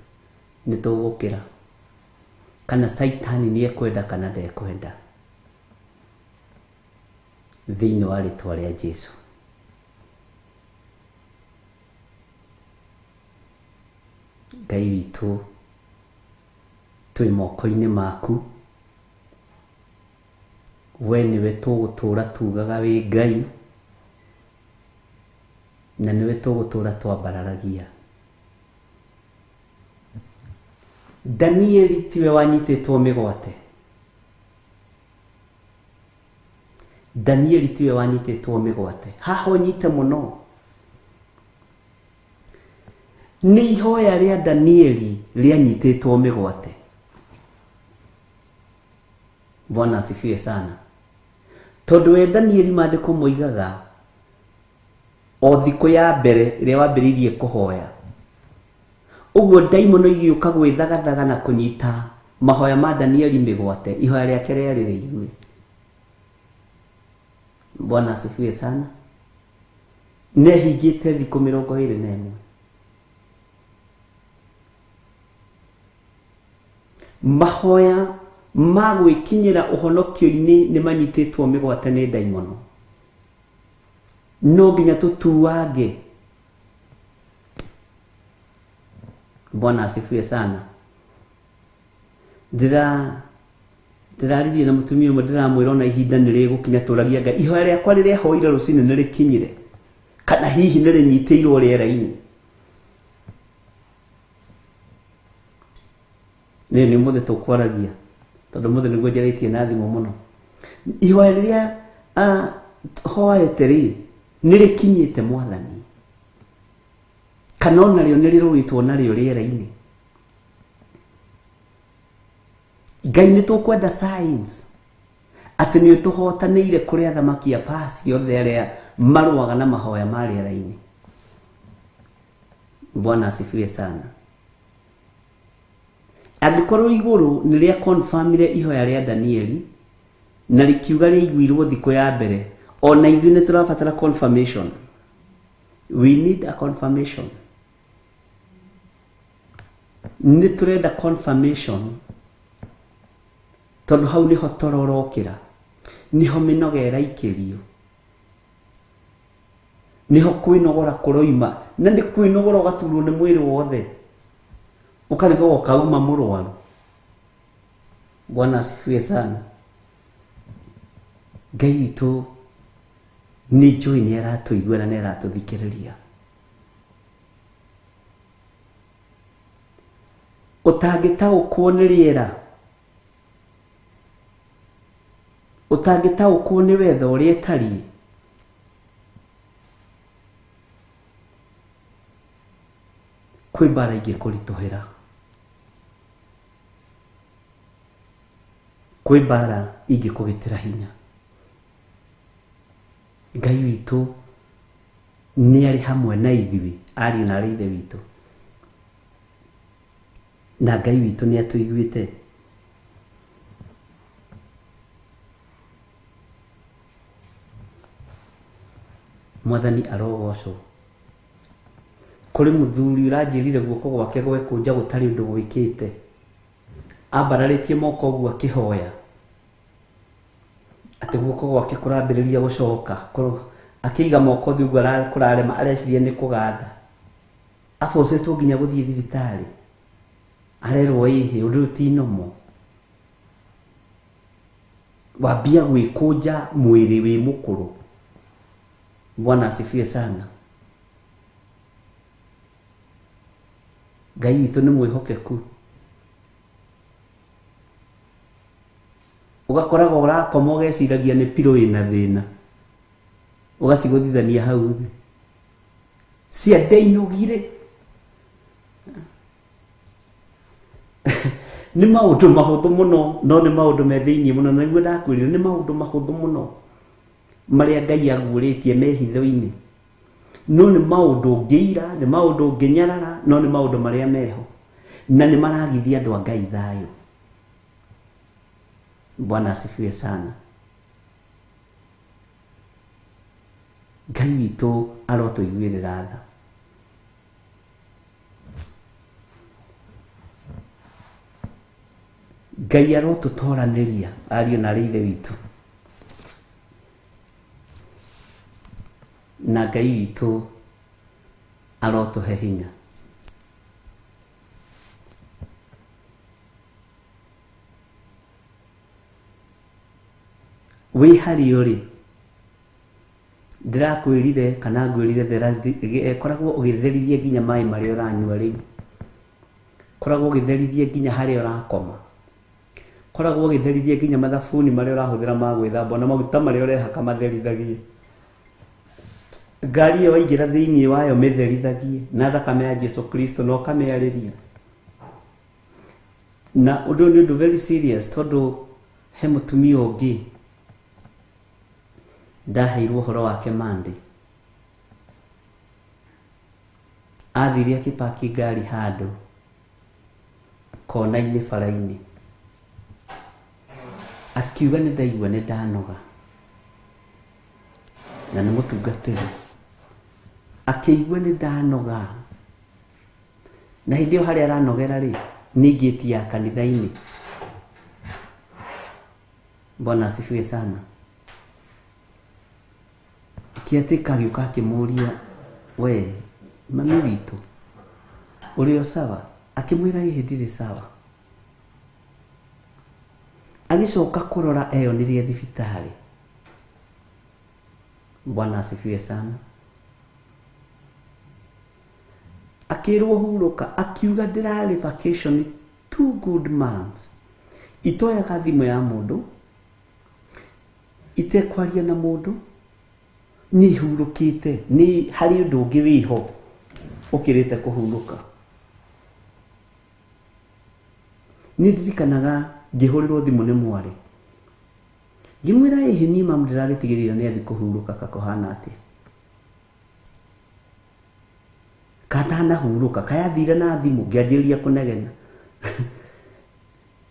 S2: nĩ tũgũkĩra. Kana Caitani nĩ ekwenda kana ndekwenda. Thĩinĩ wa rĩtwa rĩa Jesu. Ngai witũ, twĩ moko-inĩ maku. We nĩwe tũgũtũra tugaga wĩ Ngai, na nĩwe tũgũtũra twambararagia. Danieli tiwe wanyitĩtwo mĩgwate. Danieli tiwe wanyitĩtwo mĩgwate. Haha ũnyite mũno. Nĩ ihoya rĩa Danieli rĩanyitĩtwo mĩgwate. Bwana asifiwe sana. Tondũ we Danieli maandĩko moigaga o thikũ ya mbere ĩrĩa wambĩrĩirie kũhoya, ũguo ndaimono igĩũka gwĩthagathaga na kũnyita mahoya ma Danieli mĩgwate, ihoya rĩake rĩarĩ rĩigue. Bwana asifiwe sana. Nĩehingĩte thikũ 21. Mahoya ma gwĩkinyĩra ũhonokio-inĩ nĩ manyitĩtwo mĩgwate nĩ ndaimono. No nginya tũtuange. Bwana asifiwe sana. Ndĩraririe na mũtumia ũmwe, ndĩramwĩra ona ihinda nĩ rĩgũkinya tũragia Ngai, ihoya rĩakwa rĩrĩa hoire rũcinĩ nĩ rĩkinyire, kana hihi nĩ rĩnyitĩirwo rĩera-inĩ. Nĩ nĩ ũmũthĩ tũkwaragia, tondũ ũmũthĩ nĩguo njarĩtie na thimũ mũno. Ihoya rĩrĩa hoete rĩ, nĩ rĩkinyĩte Mwathani, kana ona rĩo nĩ rĩrũĩtwo narĩo rĩera-inĩ. Ngai nĩ tũkwenda signs atĩ nĩ ũtũhotanĩire kũrĩ athamaki a pasi othe arĩa marũaga na mahoya ma rĩera-inĩ. Bwana asifiwe sana. Angĩkorwo igũrũ nĩ rĩa confirmire ihoya rĩa Danieli na rĩkiuga rĩaiguirwo thikũ ya mbere, ona ithuĩ nĩ tũrabatara confirmation. We need a confirmation. Nĩ tũrenda confirmation tondũ hau nĩho tororokĩra, nĩho mĩnoga ĩraikĩrio, nĩho kwĩnogora kũroima, na nĩ kwĩnogora ũgaturwo nĩ mwĩrĩ wothe, ũkarigwo ũkauma mũrwaru. Bwana asifiwe sana. Ngai witũ nĩ njũĩ nĩ aratũigua na nĩ aratũthikĩrĩria. Ũtangĩtaũkwo nĩ rĩera, ũtangĩtaũkwo nĩ wetha ũrĩa ĩtariĩ, kwĩ mbara ingĩkũritũhĩra, kwĩ mbara ingĩkũgitĩra hinya. Ngai witũ nĩ arĩ hamwe na ithuĩ, ariũ na aarĩ Ithe witũ, na Ngai witũ nĩ atũiguĩte. Mwathani arogocwo. Kũrĩ mũthuri ũranjĩrire guoko gwake gwekũnja gũtarĩ ũndũ gwĩkĩte, ambararĩtie moko ũguo akĩhoya atĩ guoko gwake kũrambĩrĩria gũcoka, Akĩiga moko thĩ ũguo kũrarema areciria nĩ kũganda. Abocetwo nginya gũthiĩ thibitarĩ. Arerwo ĩhĩ ũndũ ũyũ ti normal. Wambia gwĩkũnja mwĩrĩ wĩ mũkũrũ. Bwana asifiwe sana. Ngai witũ nĩ mwĩhokeku. Ũgakoraga ũrakoma ũgeciragia nĩ pillow ĩna thĩna. Ũgacigũthithania hau thĩ. Ciande inogire. Nĩ maũndũ mahũthũ mũno, no nĩ maũndũ me thĩiniĩ mũno, na nĩguo ndakwĩrire nĩ maũndũ mahũthũ mũno marĩa Ngai aguũrĩtie me hitho-inĩ. No nĩ maũndũ ũngĩira, nĩ maũndũ ũngĩnyarara, no nĩ maũndũ marĩa meho. Na nĩ maragithia andũ a Ngai thayũ. Bwana asifiwe sana. Ngai witũ arotũiguĩrĩra tha. Ngai arotũtoranĩria ariũ na arĩ ithe witũ. Na Ngai witũ arotũhe hinya. Wĩ harĩa ũrĩ, ndĩrakwĩrire kana ngwĩrire koragwo ũgĩtherithia nginya maĩ marĩa ũranyua rĩu. Koragwo ũgĩtherithia nginya harĩa ũrakoma. Koragwo ũgĩtherithia nginya mathabuni marĩa ũrahũthĩra ma gwĩthamba na maguta marĩa ũrehaka matherithagie. Ngari ĩyo waingĩra thĩiniĩ wayo mĩtherithagie na thakame ya Jesu Kristo na ũkamĩarĩria. Na ũndũ ũyũ nĩ ũndũ very serious tondũ he mũtumia ũngĩ ndaheirwo ũhoro wake Monday. Athire akĩpaki ngari handũ kona-inĩ bara-inĩ. Akiuga nĩ ndaigua nĩ ndanoga. Na nĩ mũtungatĩri. Akĩigua nĩ ndanoga. Na hĩndĩ ĩyo harĩa aranogera rĩ, nĩ ngĩti ya kanitha-inĩ. Bwana asifiwe sana. Kĩatĩka agĩũka akĩmũria, we mami witũ ũrĩ o sawa? Akĩmwĩra ĩhĩ ndirĩ sawa. Agĩcoka kũrora eyonirie thibitarĩ. Bwana asifiwe sana. Akĩrwo hurũka, akiuga ndĩrarĩ vacation 2 good months. Itoyaga thimũ ya mũndũ, itekwaria na mũndũ, nĩ hurũkĩte, nĩ harĩ ũndũ ũngĩ wĩho ũkĩrĩte kũhurũka. Nĩ ndirikanaga ngĩhũrĩrwo thimũ nĩ mwarĩ. Ngĩmwĩra ĩhĩ niĩ mamu ndĩragĩtigĩrĩra nĩ athiĩ kũhurũka kakũhana atĩa. Katanahurũka, kayathire na thimũ ngĩanjĩrĩria kũnegena.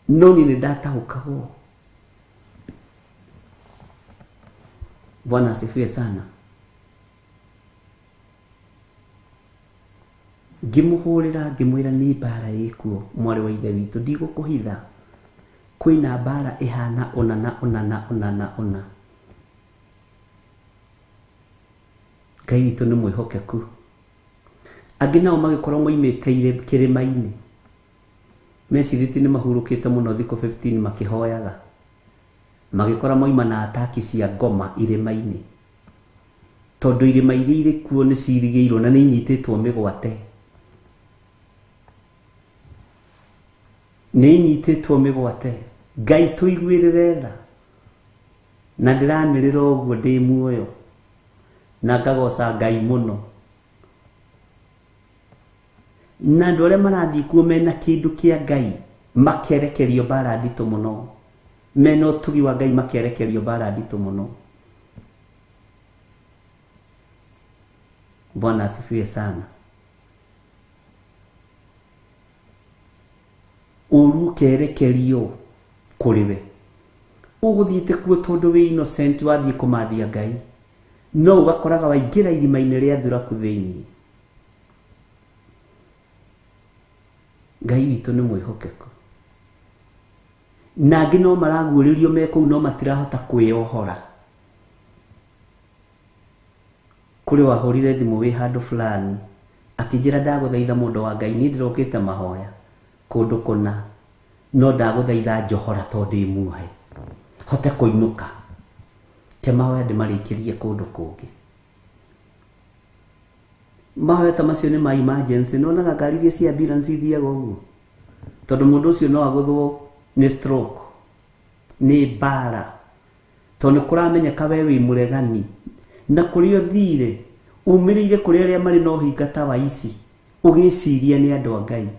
S2: No niĩ nĩ ndataũkagwo. Bwana asifiwe sana. Ngĩmũhũrĩra ngĩmwĩra nĩ mbara ĩkuo mwarĩ wa ithe witũ, ndigũkũhitha. Kwĩna mbara ĩhana ũna na ũna na ũna na ũna. Ngai witũ nĩ mwĩhokeku. Angĩ nao magĩkorwo moimĩte kĩrĩma-inĩ. Mecirĩtie nĩ mahurũkĩte mũno thikũ 15 makĩhoyaga. Magĩkora moima na ataki cia ngoma irĩma-inĩ. Tondũ irĩma iria irĩ kuo nĩ cirigĩirwo na nĩ inyitĩtwo mĩgwate. Nĩ inyitĩtwo mĩgwate. Ngai tũiguĩrĩre tha. Na ndĩranĩrĩra ũguo ndĩ muoyo. Na ngagoca Ngai mũno. Na andũ arĩa marathiĩ kuo mena kĩndũ kĩa Ngai makerekerio mbara nditũ mũno. Mena ũtugi wa Ngai makerekerio mbara nditũ mũno. Bwana asifiwe sana. Ũru ũkerekerio kũrĩ we. Ũgũthiĩte kuo tondũ wĩ innocent wathiĩ kũmathia Ngai. No ũgakoraga waingĩra irima-inĩ rĩa thuraku thĩiniĩ. Ngai witũ nĩ mwĩhokeku. Na angĩ no maraguũrĩrio me kũu no matirahota kwĩyohora. Kũrĩ wahũrire thimũ wĩ handũ fulani akĩnjĩra ndagũthaitha mũndũ wa Ngai, niĩ ndĩrokĩte mahoya kũndũ kũna, no ndagũthaitha njohora tondũ ndĩ muohe hote kũinũka, ke mahoya ndĩmarĩkĩrie kũndũ kũngĩ. Mahoya ta macio nĩ ma emergency. Nĩwonaga ngari iria cia ambulance ithiaga ũguo, tondũ mũndũ ũcio no agũthwo nĩ stroke, nĩ mbara, tondũ nĩ kũramenyeka we wĩ mũregani na kũrĩa ũthire umĩrĩire kũrĩ arĩa marĩ na ũhinga ta wa ici, ũgĩciria nĩ andũ a Ngai.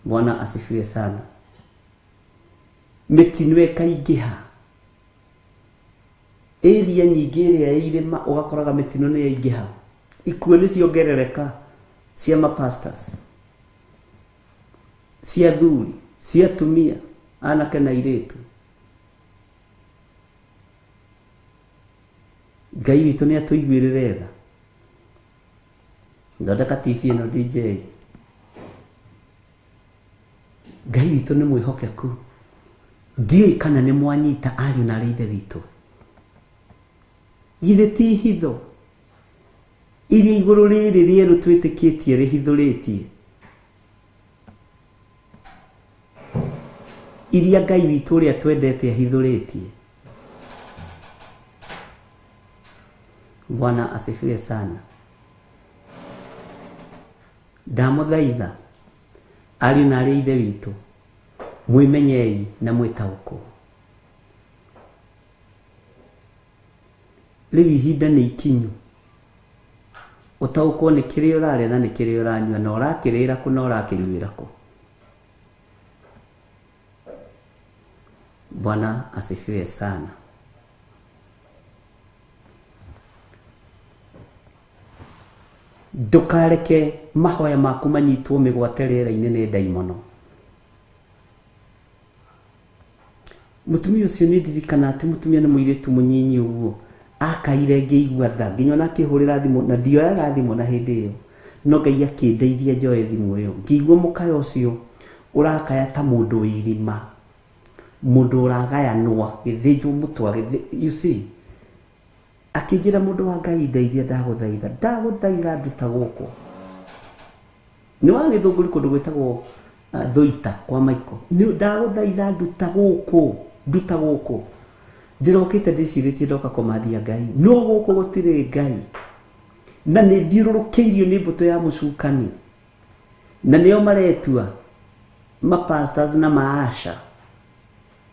S2: Bwana asifiwe sana. Mĩtino ĩkaingĩha area nyingĩ ĩrĩa ya irĩma, ũgakoraga mĩtino nĩ yaingĩha, ikuũ nĩ ciongerereka cia mapastors, cia athuri, cia atumia, anake na airĩtu. Ngai witũ nĩ atũiguĩrĩre tha. Thondeka TV ĩno DJ. Ngai witũ nĩ mwĩhokeku. Ndiũĩ kana nĩ mwanyita ariũ na arĩ ithe witũ. Githĩ ti hitho iria igũrũ rĩrĩ rĩerũ twĩtĩkĩtie rĩhithũrĩtie, iria Ngai witũ ũrĩa twendete ahithũrĩtie. Bwana asifiwe sana. Ndamũthaitha ariũ na arĩ ithe witũ, mwĩmenyei na mwĩtaũkwo. Rĩu ihinda nĩ ikinyu ũtaũkwo nĩ kĩrĩa ũrarĩa na nĩ kĩrĩa ũranyua, na ũrakĩrĩra kũ na ũrakĩnyuĩra kũ. Bwana asifiwe sana. Ndũkareke mahoya maku manyitwo mĩgwate rĩera-inĩ nĩ ndaimono. Mũtumia ũcio nĩ ndirikana atĩ mũtumia nĩ mũirĩtu mũnyinyi ũguo, akaire ngĩigua tha, nginya ona akĩhũrĩra thimũ, na ndioyaga thimũ na hĩndĩ ĩyo, no Ngai akĩndeithia njoe thimũ ĩyo. Ngĩigua mũkayo ũcio ũrakaya ta mũndũ wĩ irima, mũndũ ũragayanwo, agĩthĩnjwo mũtwe, you see. Akĩnjĩra mũndũ wa Ngai ndeithia, ndagũthaitha, ndagũthaitha nduta gũkũ. Nĩ wa Gĩthũngũri kũndũ gwĩtagwo Thũita kwa Maiko. Nĩ ndagũthaitha nduta gũkũ, nduta gũkũ. Ndĩrokĩte ndĩcirĩtie ndoka kũmathia Ngai, no gũkũ gũtirĩ Ngai, na nĩ thiũrũrũkĩirio nĩ mbũtũ ya mũcukani, na nĩo maretua mapastors na maasha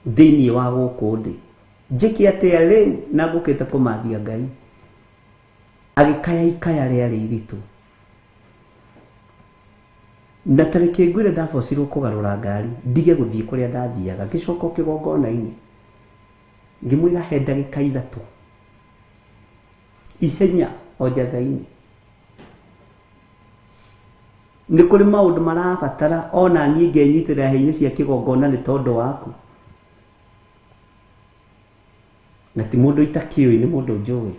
S2: thĩinĩ wa gũkũ ndĩ. Njĩke atĩa rĩu na ngũkĩte kũmathia Ngai? Agĩkaya ikaya rĩarĩ iritũ. Na tarĩki ngwĩre ndabocirwo kũgarũra ngari ndige gũthiĩ kũrĩa ndathiaga, ngĩcoka kĩgongona-inĩ ngĩmwĩra he ndagĩka ithatũ ihenya o njatha-inĩ. Nĩ kũrĩ maũndũ marabatara ona niĩ ngenyitĩrĩra hĩa-inĩ cia kĩgongona nĩ tondũ waku. Na ti mũndũ itakĩũĩ, nĩ mũndũ njũĩ.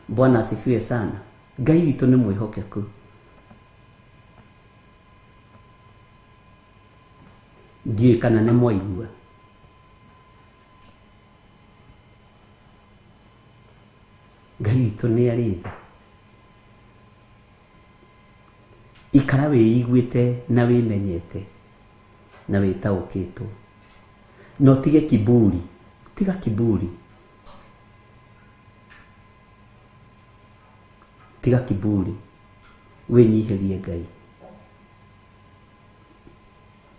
S2: Bwana asifiwe sana. Ngai witũ nĩ mwĩhokeku. Ndiũĩ kana nĩ mwaigua. Ngai witũ nĩ arĩ tha. Ikara wĩiguĩte na wĩmenyete na wĩtaũkĩtwo, na ũtige kiburi. Tiga kiburi, tiga kiburi, wĩnyihĩrie Ngai.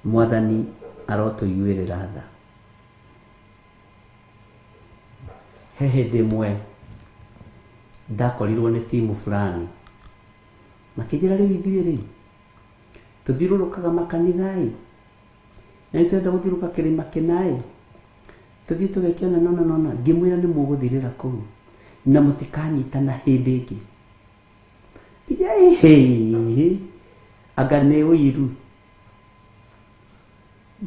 S2: Mwathani arotũiguĩrĩra tha. He hĩndĩ ĩmwe ndakorirwo nĩ timu fulani, makĩnjĩra rĩu ithuĩ rĩ tũthiũrũrũkaga makanitha-ĩ, na nĩ tũrenda gũthiũrũrũka kĩrĩma kĩna-ĩ, tũthiĩ tũgekĩona nona nona. Ngĩmwĩra nĩ mũgũthirĩra kũu na mũtikanyitana hĩndĩ ĩngĩ. Nginya ĩhĩ anga nĩ ũiru.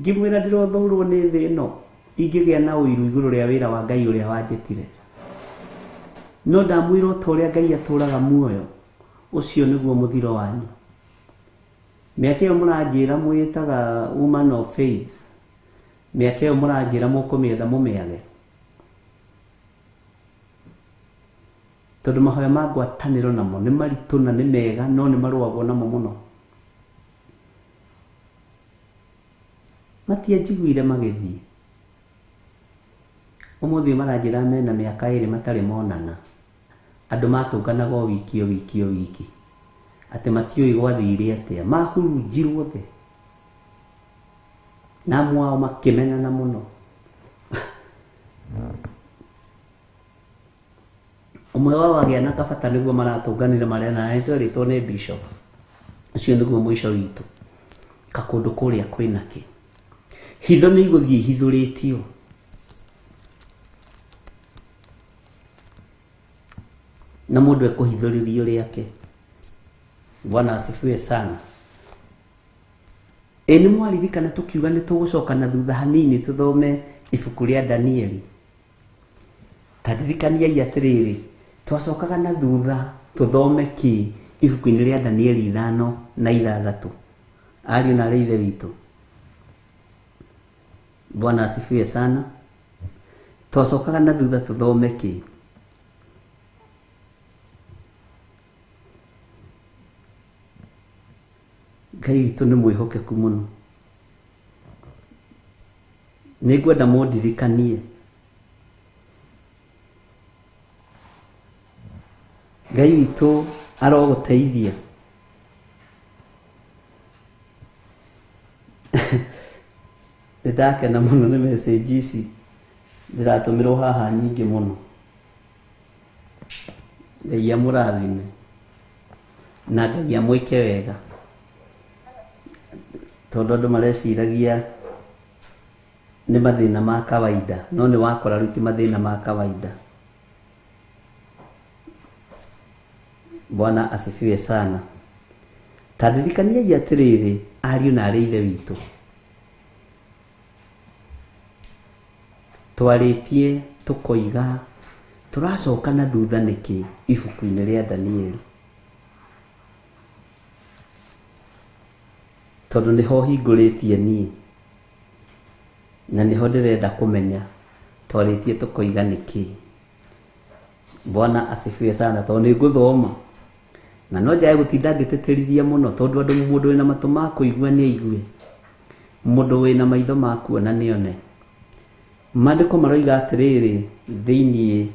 S2: Ngĩmwĩra ndĩrothũrwo nĩ thĩ ĩno ingĩgĩa na ũiru igũrũ rĩa wĩra wa Ngai ũrĩa wanjĩtire. No ndamwĩra o ta ũrĩa Ngai atũraga muoyo, ũcio nĩguo mũthiro wanyu. Mĩaka ĩyo mũranjĩra mwĩtaga woman of faith, mĩaka ĩyo mũranjĩra mũkũmĩetha mũmĩage. Tondũ mahoya ma ngwatanĩro namo nĩ maritũ na nĩ mega, no nĩ marũagwo namo mũno. Matianjiguire magĩthiĩ. Ũmũthĩ maranjĩra mena mĩaka 2 matarĩ monana. Andũ matũnganaga o wiki o wiki o wiki. Atĩ matiũĩ gwathire atĩa. Mahurunjirwo othe. Na amwe ao makĩmenana mũno. Ũmwe wao agĩa na kabata nĩguo maratũnganire marena na nĩtwerĩtwo nĩ bishop. Ũcio nĩguo mũico witũ. Kakũndũ kũrĩa kwĩna kĩ. Hitho nĩ igũthiĩ ihithũrĩtio. Na mũndũ ekũhithũrĩrio rĩake. Bwana asifiwe sana. Ĩ nĩ mwaririkana tũkiuga nĩ tũgũcoka na thutha hanini tũthome ibuku rĩa Danieli. Ta ndirikaniai atĩrĩrĩ, twacokaga na thutha tũthome kĩ ibuku-inĩ rĩa Danieli 5 na 6. Ariũ na aarĩ a Ithe witũ. Bwana asifiwe sana. Twacokaga na thutha tũthome kĩ. Ngai witũ nĩ mwĩhokeku mũno. Nĩngwenda mũndirikanie. Ngai witũ arogũteithia. Nĩndakena mũno nĩ message ici ndĩratũmĩrwo haha nyingĩ mũno. Ngai amũrathime na Ngai amwĩke wega. Tondũ andũ mareciragia nĩ mathĩna ma kawaida, no nĩ wakora rĩu ti mathĩna ma kawaida. Bwana asifiwe sana. Ta ndirikaniai atĩrĩrĩ, ariũ na aarĩ a Ithe witũ. Twarĩtie tũkoiga tũracoka na thutha nĩkĩ ibuku-inĩ rĩa Danieli. Tondũ nĩho hingũrĩtie niĩ na nĩho ndĩrenda kũmenya twarĩtie tũkoiga nĩkĩ. Bwana asifiwe sana. Tondũ nĩngũthoma na no njage gũtinda ngĩtĩtĩrithia mũno, tondũ andũ mũndũ wĩna matũ ma kũigua nĩ aigue, mũndũ wĩna maitho ma kuona nĩ one. Maandĩko maroiga atĩrĩrĩ thĩinĩ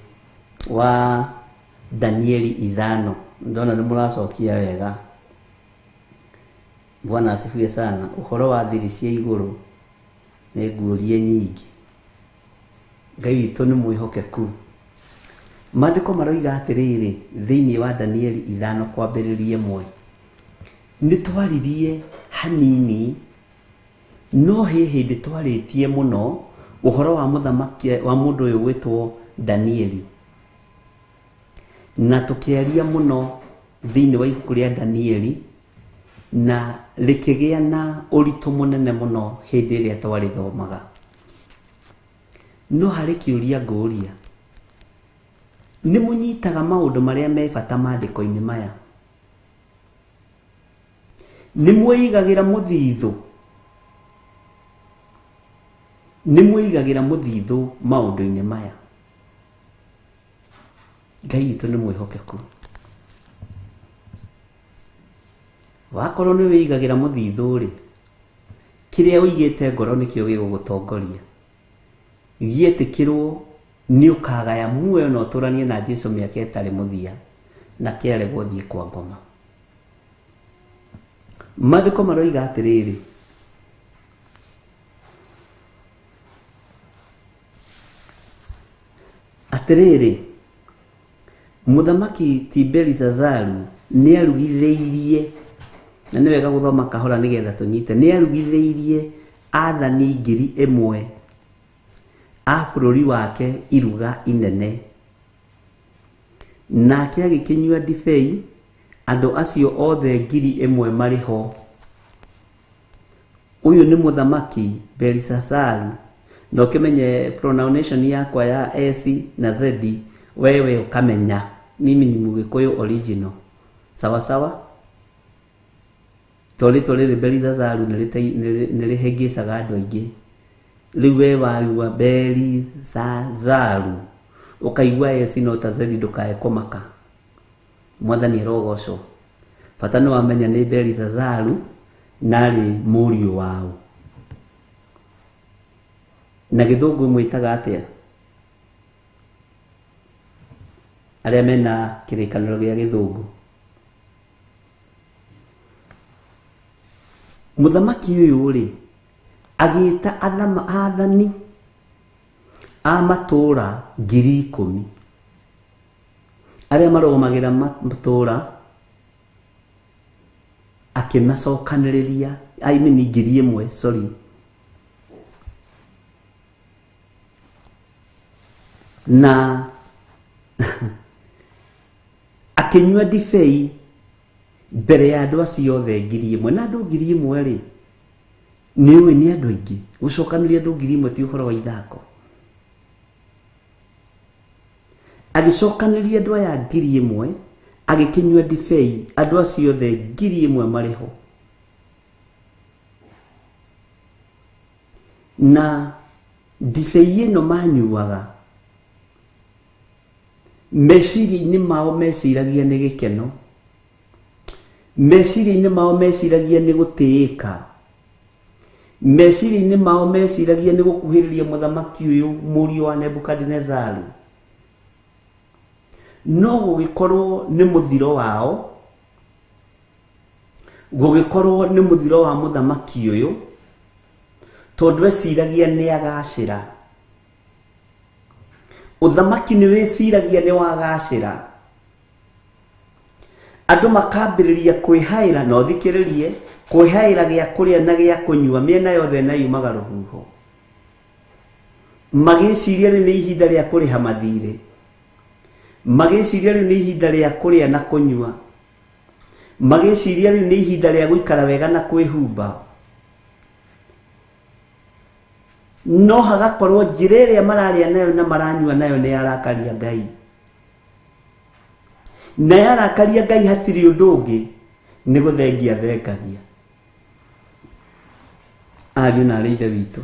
S2: wa Danieli 5. Ndona nĩ mũracokia wega. Bwana asifiwe sana. Ũhoro wa thiri cia igũrũ nĩ nguũrie nyingĩ. Ngai witũ nĩ mwĩhokeku. Maandĩko maroiga atĩrĩrĩ thĩinĩ wa Danieli 5 kwambĩrĩria 1. Nĩ twaririe hanini, no he hĩndĩ twarĩtie mũno ũhoro wa mũthamaki wa mũndũ ũyũ gwĩtwo Danieli. Na tũkĩaria mũno thĩinĩ wa ibuku rĩa Danieli na rĩkĩgĩa na ũritũ mũnene mũno hĩndĩ ĩrĩa twarĩthomaga. No harĩ kĩũria ngũria. Nĩ mũnyitaga maũndũ marĩa me bata maandĩko-inĩ maya? Nĩ mwĩigagĩra mũthithũ? Nĩ mwĩigagĩra mũthithũ maũndũ-inĩ maya? Ngai witũ nĩ mwĩhokeku. Wakorwo nĩ wĩigagĩra mũthithũ rĩ, kĩrĩa ũigĩte ngoro nĩkĩo gĩgũgũtongoria. Gĩetĩkĩrwo nĩ ũkagaya muoyo na ũtũranie na Jesũ mĩaka ĩtarĩ mũthia, na kĩaregwo thiĩ kwa ngoma. Maandĩko maroiga atĩrĩrĩ, atĩrĩrĩ, mũthamaki ti Belisazaru nĩ arugithĩirie, na nĩ wega gũthoma kahora nĩgetha tũnyite, nĩ arugithĩirie aathani 1000 a bũrũri wake iruga inene. Nake agĩkĩnyua ndibei, andũ acio othe 1000 marĩ ho. Ũyũ nĩ mũthamaki Belisazaru. Na ũkĩmenye pronunciation yakwa ya S na Z, wewe ũkamenya mimi ni Mũgĩkũyũ original. Sawa sawa? To rĩtwa rĩrĩ Belisazaru nĩ rĩhĩngĩcaga andũ aingĩ. Rĩu we waigua Belisazaru ũkaigua S no ta Z, ndũkae kũmaka. Mwathani arogocwo. Bata nĩ wamenya nĩ Belisazaru na arĩ mũriũ wao. Na gĩthũngũ mwĩtaga atĩa? Arĩa mena kĩrĩkanĩro gĩa gĩthũngũ. Mũthamaki ũyũ rĩ agĩta athani a matũũra 10,000 arĩa marũgamagĩra matũũra, akĩmacokanĩrĩria, I mean 1,000, sorry, na akĩnyua ndibei mbere ya andũ acio othe 1,000. Na andũ 1,000 rĩ, nĩ ũĩ nĩ andũ aingĩ. Gũcokanĩria andũ 1,000 ti ũhoro wa ithako. Agĩcokanĩria andũ aya 1,000, agĩkĩnyua ndibei, andũ acio othe 1,000 marĩ ho. Na ndibei ĩno manyuaga, meciria-inĩ mao meciragia nĩ gĩkeno, meciria-inĩ mao meciragia nĩ gũtĩĩka, meciria-inĩ mao meciragia nĩ gũkuhĩrĩria mũthamaki ũyũ mũriũ wa Nebukadinezaru. No gũgĩkorwo nĩ mũthiro wao, gũgĩkorwo nĩ mũthiro wa mũthamaki ũyũ, tondũ eciragia nĩ agacĩra. Ũthamaki nĩ wĩciragia nĩ wagacĩra. Andũ makambĩrĩria kwĩhaĩra, na ũthikĩrĩrie, kwĩhaĩra gĩa kũrĩa na gĩa kũnyua mĩena yothe na yumaga rũhuho. Magĩciria rĩu nĩ ihinda rĩa kũrĩha mathirĩ, magĩciria rĩu nĩ ihinda rĩa kũrĩa na kũnyua, magĩciria rĩu nĩ ihinda rĩa gũikara wega na kwĩhumba. No hagakorwo njĩra ĩrĩa mararĩa nayo na maranyua nayo nĩ yarakaria Ngai. Na yarakaria Ngai hatirĩ ũndũ ũngĩ, nĩ gũthengia thengagia. Ariũ na arĩ ithe witũ,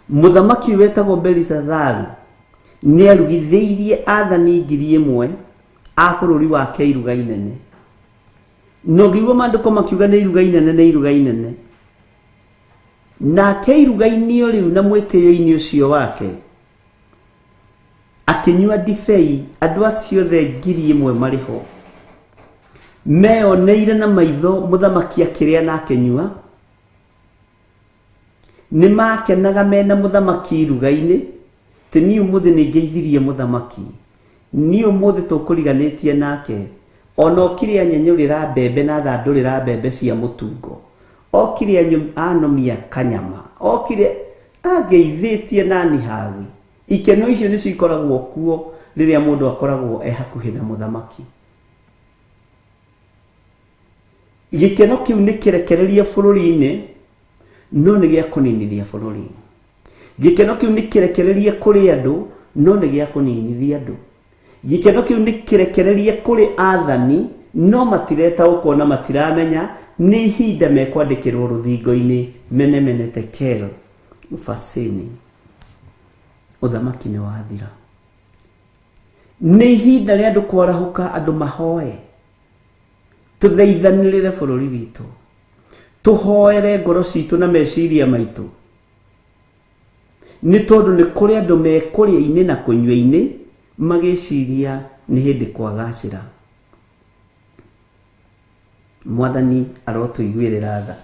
S2: mũthamaki wetagwo Belisazaru nĩ arugithĩirie athani 1,000 a bũrũri wake iruga inene. Na ũngĩigua maandĩko makiuga nĩ iruga inene, nĩ iruga inene. Nake iruga-inĩ o rĩu na mwĩtĩo-inĩ ũcio wake akĩnyua ndibei, andũ acio othe 1,000 marĩ ho. Meyoneire na maitho mũthamaki akĩrĩa na akĩnyua. Nĩ makenaga mena mũthamaki iruga-inĩ, tĩ niĩ ũmũthĩ nĩ ngeithirie mũthamaki, niĩ ũmũthĩ tũkũriganĩtie nake. Ona okire anyenyũrĩra mbembe na thandũrĩra mbembe cia mũtungo, okire anomia kanyama, okire angeithĩtie nani hagi. Ikeno icio nĩcio ikoragwo kuo rĩrĩa mũndũ akoragwo e hakuhĩ na mũthamaki. Gĩkeno kĩu nĩ kĩrekererie bũrũri-inĩ, no nĩ gĩa kũninithia bũrũri. Gĩkeno kĩu nĩ kĩrekererie kũrĩ andũ, no nĩ gĩa kũninithia andũ. Gĩkeno kĩu nĩ kĩrekererie kũrĩ athani, no matiretaũkwo na matiramenya nĩ ihinda mekwandĩkĩrwo rũthingo-inĩ mene mene tekel ufasini. Ũthamaki nĩ wathira. Nĩ ihinda rĩa andũ kwarahũka, andũ mahoe, tũthaithanĩrĩre bũrũri witũ, tũhoere ngoro citũ na meciria maitũ, nĩ tondũ nĩ kũrĩ andũ mekũrĩa-inĩ na kũnyua-inĩ magĩciria nĩ hĩndĩ kwagacĩra. Mwathani arotũiguĩrĩra tha.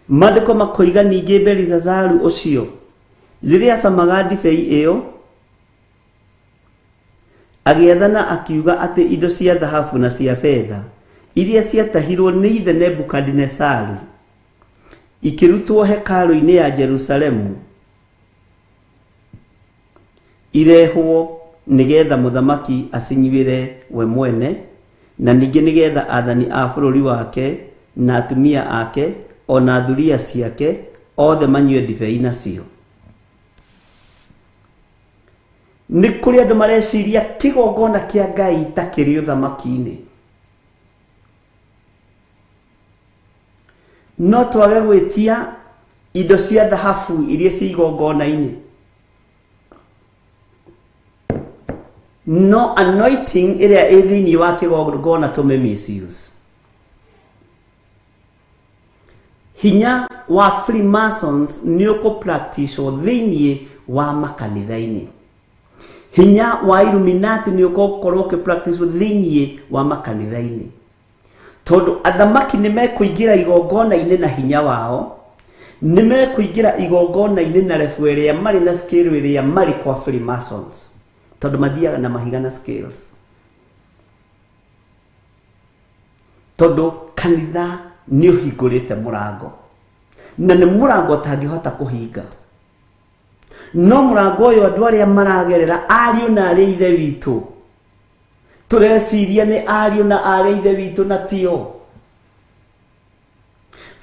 S2: Maandĩko makoiga ningĩ Belisazaru ũcio rĩrĩa acamaga ndibei ĩyo agĩathana akiuga atĩ indo cia thahabu na cia betha iria ciatahirwo nĩ ithe Nebukadinesaru ikĩrutwo hekarũ-inĩ ya Jerusalemu irehwo nĩgetha mũthamaki acinyuĩre we mwene, na ningĩ nĩgetha athani a bũrũri wake na atumia ake ona thuriya ciake othe manyue ndibei nacio. Nĩ kũrĩ andũ mareciria kĩgongona kĩa Ngai ta kĩrĩ ũthamaki-inĩ. No twage gwĩtia indo cia thahabu iria ci igongona-inĩ. No anointing ĩrĩa ĩ thĩinĩ wa kĩgongona tũmĩ misuse. Hinya wa Freemasons nĩ ũkũ-practicewo thĩinĩ wa makanitha-inĩ. Hinya wa Illuminati nĩ ũgũkorwo ũkĩ-practicewo thĩinĩ wa makanitha-inĩ. Tondũ athamaki nĩ mekũingĩra igongona-inĩ na hinya wao, nĩ mekũingĩra igongona-inĩ na level ĩrĩa marĩ na scale ĩrĩa marĩ kwa Freemasons. Tondũ mathiaga na mahiga na scales. Tondũ kanitha nĩ ũhingũrĩte mũrango. Na nĩ mũrango ũtangĩhota kũhinga. No mũrango ũyũ andũ arĩa maragerera ariũ na arĩ ithe witũ. Tũreciria nĩ ariũ na arĩ ithe witũ na tio.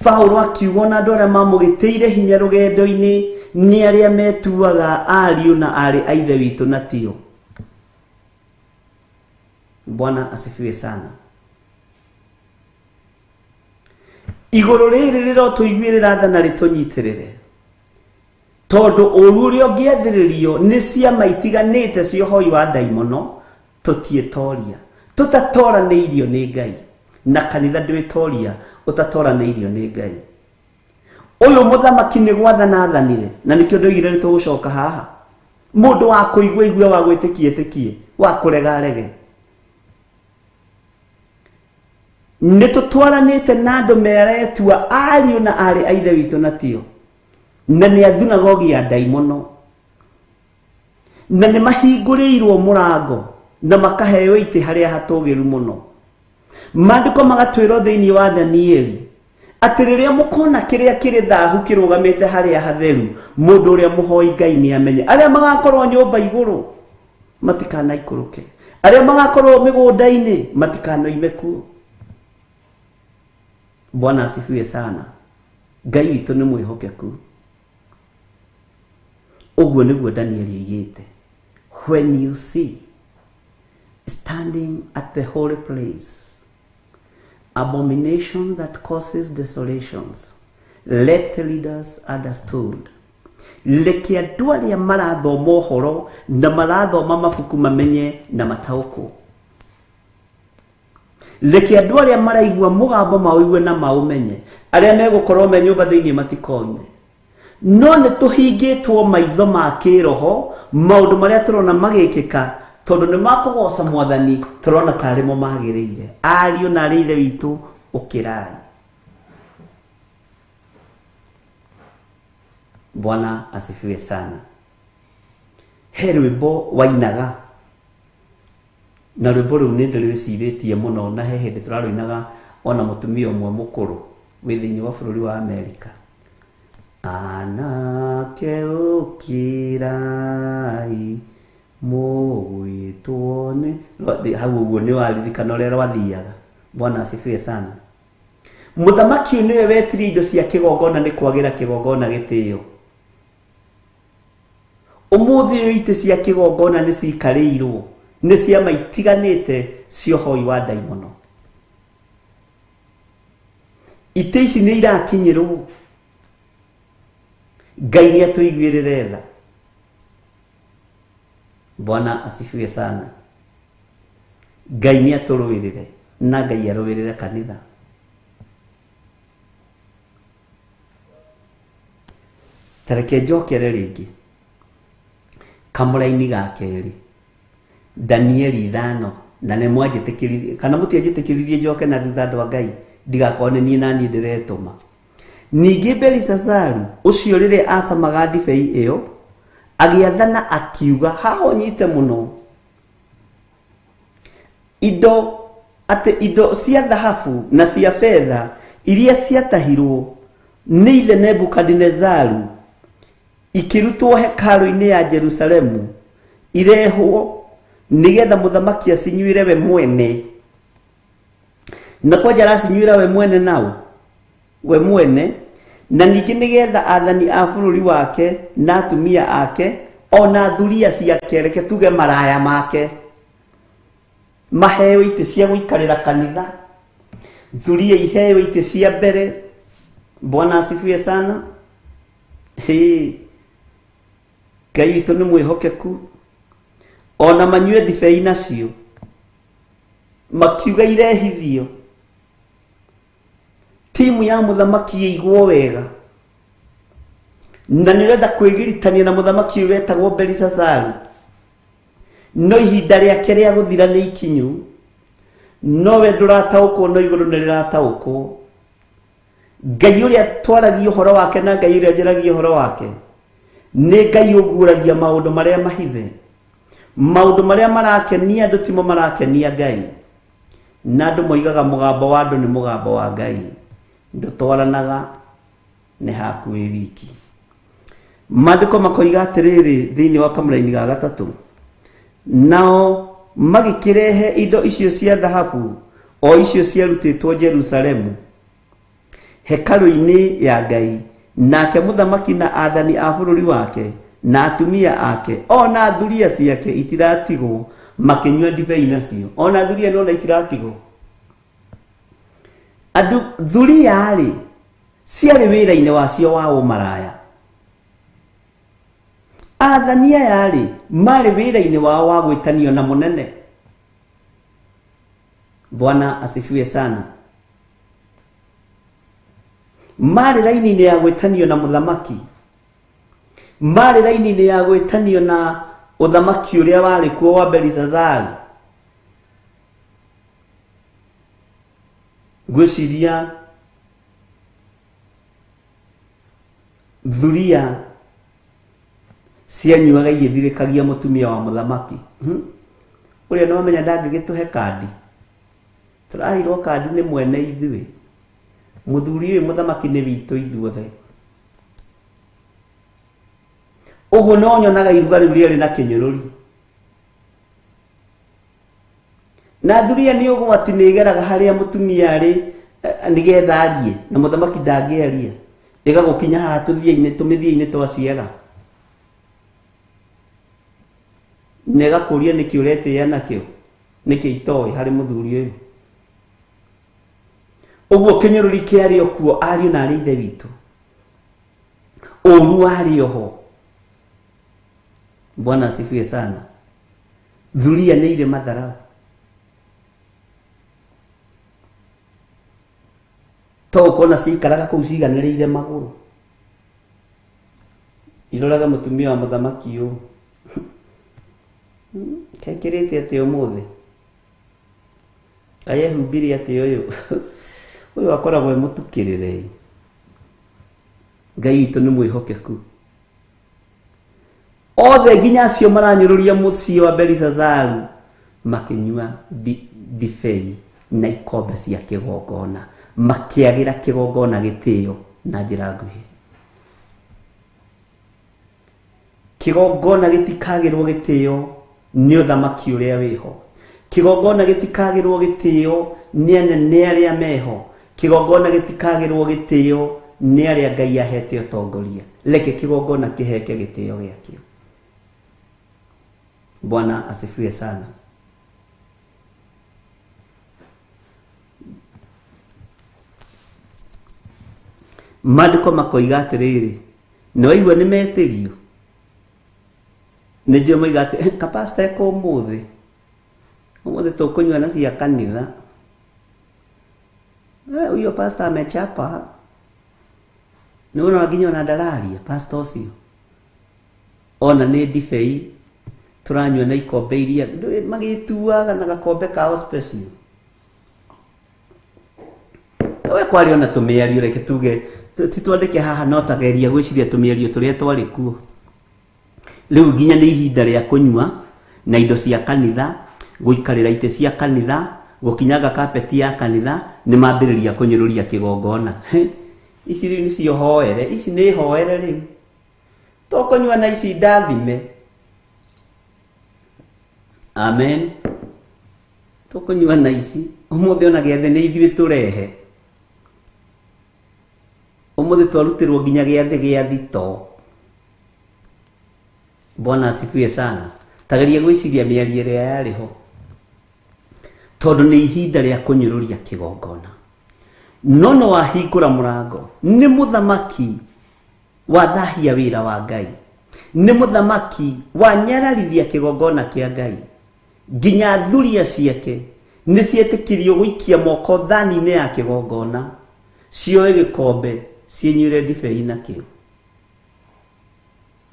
S2: Paulo akiuga ona andũ arĩa mamũgĩtĩire hinya rũgendo-inĩ nĩ arĩa metuaga ariũ na arĩ a ithe witũ na tio. Bwana asifiwe sana. Igũrũ rĩrĩ rĩrotũiguĩrĩra tha na rĩtũnyitĩrĩre. Tondũ ũru ũrĩa ũngĩathĩrĩrio nĩ ciama itiganĩte cia ũhoi wa ndaimono, tũtiĩtoria. Tũtatoranĩirio nĩ Ngai. Na kanitha ndwĩtoria ũtatoranĩirio nĩ Ngai. Ũyũ mũthamaki nĩ gwathana athanire, na nĩkĩo ndoigire nĩ tũgũcoka haha. Mũndũ wa kũigua igue, wa gwĩtĩkia ĩtĩkie, wa kũrega arege. Nĩ tũtwaranĩte na andũ meretua ariũ na arĩ a ithe witũ na tio. Na nĩ a thunagogi ya ndaimono. Na nĩ mahingũrĩirwo mũrango na makaheo itĩ harĩa hatũgĩru mũno. Maandĩko magatwĩrwo thĩinĩ wa Danieli atĩ rĩrĩa mũkona kĩrĩa kĩrĩ thahu kĩrũgamĩte harĩa hatheru, mũndũ ũrĩa mũhoi Ngai nĩ amenye. Arĩa magakorwo nyũmba igũrũ matikanaikũrũke, arĩa magakorwo mĩgũnda-inĩ matikanoime kuo. Bwana asifiwe sana. Ngai witũ nĩ mwĩhokeku. Ũguo nĩguo Danieli oigĩte. When you see standing at the holy place abomination that causes desolations, let the leaders understood. Reke andũ arĩa marathoma ũhoro na marathoma mabuku mamenye na mataũkwo. Reke andũ arĩa maraigua mũgambo maũigue na maũmenye. Arĩa megũkorwo me nyũmba thĩinĩ matikoime. No nĩ tũhingĩtwo maitho ma kĩroho, maũndũ marĩa tũrona magĩkĩka, tondũ nĩ makũgoca mwathani tũrona tarĩ mo magĩrĩire. Ariũ na arĩ ithe witũ, ũkĩrai. Bwana asifiwe sana. He rwĩmbo wainaga, na rwĩmbo rũu nĩ ndĩrwĩcirĩtie mũno, na he hĩndĩ tũrarũinaga ona mũtumia ũmwe mũkũrũ wĩ thĩinĩ wa bũrũri wa Amerika. Anake ũkĩrai mũgwĩtwo nĩ hau ũguo nĩ waririkana ũrĩa rwathiaga. Bwana asifiwe sana. Mũthamaki ũyũ nĩwe wetirie indo cia kĩgongona nĩ kwagĩra kĩgongona gĩtĩo. Ũmũthĩ ũyũ itĩ cia kĩgongona nĩ cikarĩirwo nĩ ciama itiganĩte cia ũhoi wa ndaimono. Itĩ ici nĩ irakinyĩrwo. Ngai nĩ atũiguĩrĩre tha. Bwana asifiwe sana. Ngai nĩ atũrũĩrĩre na Ngai arũĩrĩre kanitha. Ta reke njokere rĩngĩ kamũraini ga kerĩ, Danieli 5, na nĩ mwanjĩtĩkĩririe kana mũtianjĩtĩkĩririe njoke na thutha andũ a Ngai, ndigakorwo nĩ niĩ na niĩ ndĩretũma. Ningĩ Belisazaru ũcio rĩrĩa acamaga ndibei ĩyo agĩathana akiuga, haha ũnyite mũno, indo atĩ indo cia thahabu na cia betha iria ciatahirwo nĩ ithe Nebukadinezaru ikĩrutwo hekarũ-inĩ ya Jerusalemu irehwo nĩgetha mũthamaki acinyuĩre we mwene. Na kwanja aracinyuĩra we mwene nao we mwene, na ningĩ nĩgetha athani a bũrũri wake na atumia ake ona thuria ciake, reke tuge maraya make, maheo itĩ cia gũikarĩra kanitha, thuria iheo itĩ cia mbere. Bwana asifiwe sana. Ngai witũ nĩ mwĩhokeku. Ona manyue ndibei nacio. Makiuga irehithio. Timu ya mũthamaki ĩigwo wega. Na nĩ ũrenda kwĩgiritania na mũthamaki ũyũ wetagwo Belisazaru. No ihinda rĩake rĩa gũthira nĩ ikinyu. Nowe ndũrataũkwo no igũrũ nĩ rĩrataũkwo. Ngai ũrĩa twaragia ũhoro wake na Ngai ũrĩa njaragia ũhoro wake nĩ Ngai ũguũragia maũndũ marĩa mahithe. Maũndũ marĩa marakenia andũ timo marakenia Ngai. Na andũ moigaga mũgambo wa andũ nĩ mũgambo wa Ngai. Ndũtwaranaga nĩ haku wĩ wiki. Maandĩko makoiga atĩrĩrĩ thĩinĩ wa kamũraini ga gatatũ, nao magĩkĩrehe indo icio cia thahabu o icio ciarutĩtwo Jerusalemu hekarũ-inĩ ya Ngai, nake mũthamaki na athani a bũrũri wake na atumia ake ona thuria ciake itiratigwo makĩnyua ndibei nacio. Ona thuria nona itiratigwo. Andũ thuria rĩ ciarĩ wĩra-inĩ wacio wa ũmaraya. Athani aya rĩ marĩ wĩra-inĩ wao wa gwĩtanio na mũnene. Bwana asifiwe sana. Marĩ raini-inĩ ya gwĩtanio na mũthamaki. Marĩ raini-inĩ ya gwĩtanio na ũthamaki ũrĩa warĩ kuo wa Belisazaru. Ngwĩciria thuria cianyuaga igĩthirĩkagia mũtumia wa mũthamaki. Ũrĩa nĩ wamenya ndangĩgĩtũhe kandi. Tũraheirwo kandi nĩ mwene ithuĩ. Mũthuri ũyũ mũthamaki nĩ witũ ithuothe. Ũguo no nyonaga iruga rĩu rĩarĩ na kĩnyũrũri. Na thuria nĩ ũgwati nĩ ĩgeraga harĩa mũtumia arĩ nĩgetha arie na mũthamaki ndangĩaria. Ĩgagũkinya haha tũthia-inĩ tũmĩthia-inĩ twa ciara. Na ĩgakũria nĩkĩ ũretĩĩa nakĩo, nĩkĩ itoĩ harĩ mũthuri ũyũ. Ũguo kĩnyũrũri kĩarĩ o kuo ariũ na arĩ ithe witũ. Ũru warĩ oho. Bwana asifiwe sana. Thuria nĩ irĩ matharau. To ũkona ciikaraga kũu ciganĩrĩire magũrũ. Iroraga mũtumia wa mũthamaki ũũ. Kekĩrĩte atĩa ũmũthĩ? Kaĩ ehumbire atĩa ũyũ? Ũyũ akoragwo e mũtukĩrĩre. Ngai witũ nĩ mwĩhokeku. Othe nginya acio maranyũrũria mũciĩ wa Belisazaru makĩnyua ndibei na ikombe cia kĩgongona, makĩagĩra kĩgongona gĩtĩo na njĩra nguhĩ. Kĩgongona gĩtikagĩrwo gĩtĩo nĩ ũthamaki ũrĩa wĩho. Kĩgongona gĩtikagĩrwo gĩtĩo nĩ anene arĩa meho. Kĩgongona gĩtikagĩrwo gĩtĩo nĩ arĩa Ngai ahete ũtongoria. Reke kĩgongona kĩheke gĩtĩo gĩakĩo. Bwana asifiwe sana. Maandĩko makoiga atĩrĩrĩ, nĩ waigua nĩ metĩrio? Nĩ njũĩ moiga atĩ kapasta eka ũmũthĩ. Ũmũthĩ tũkũnyua na cia kanitha. Huyo pastor amechapa. Nĩ wona nginya ona ndararia pastor ũcio. Ona nĩ ndibei tũranyua na ikombe iria magĩtuaga na gakombe kao special. We kwarĩ ona tũmĩario reke tuge ti twandĩke haha no tageria gwĩciria tũmĩario tũrĩa twarĩ kuo. Rĩu nginya nĩ ihinda rĩa kũnyua na indo cia kanitha, gũikarĩra itĩ cia kanitha, gũkinyanga kapeti ya kanitha, nĩ mambĩrĩria kũnyũrũria kĩgongona. Ici rĩu nĩcio hoere, ici nĩ hoere rĩu. Tũkũnyua na ici ndathime. Amen. Tũkũnyua na ici. Ũmũthĩ ona gĩathĩ nĩ ithuĩ tũrehe. Ũmũthĩ twarutĩrwo nginya gĩathĩ gĩa thito. Bwana asifiwe sana. Tageria gwĩciria mĩario ĩrĩa yarĩ ho. Tondũ nĩ ihinda rĩa kũnyũrũria kĩgongona. No no wahingũra mũrango nĩ mũthamaki wathahia wĩra wa Ngai. Nĩ mũthamaki wanyararithia kĩgongona kĩa Ngai. Nginya thuria ciake nĩ cietĩkirio gũikia moko thani-inĩ ya kĩgongona, cioe gĩkombe ciĩnyuĩre ndibei nakĩo.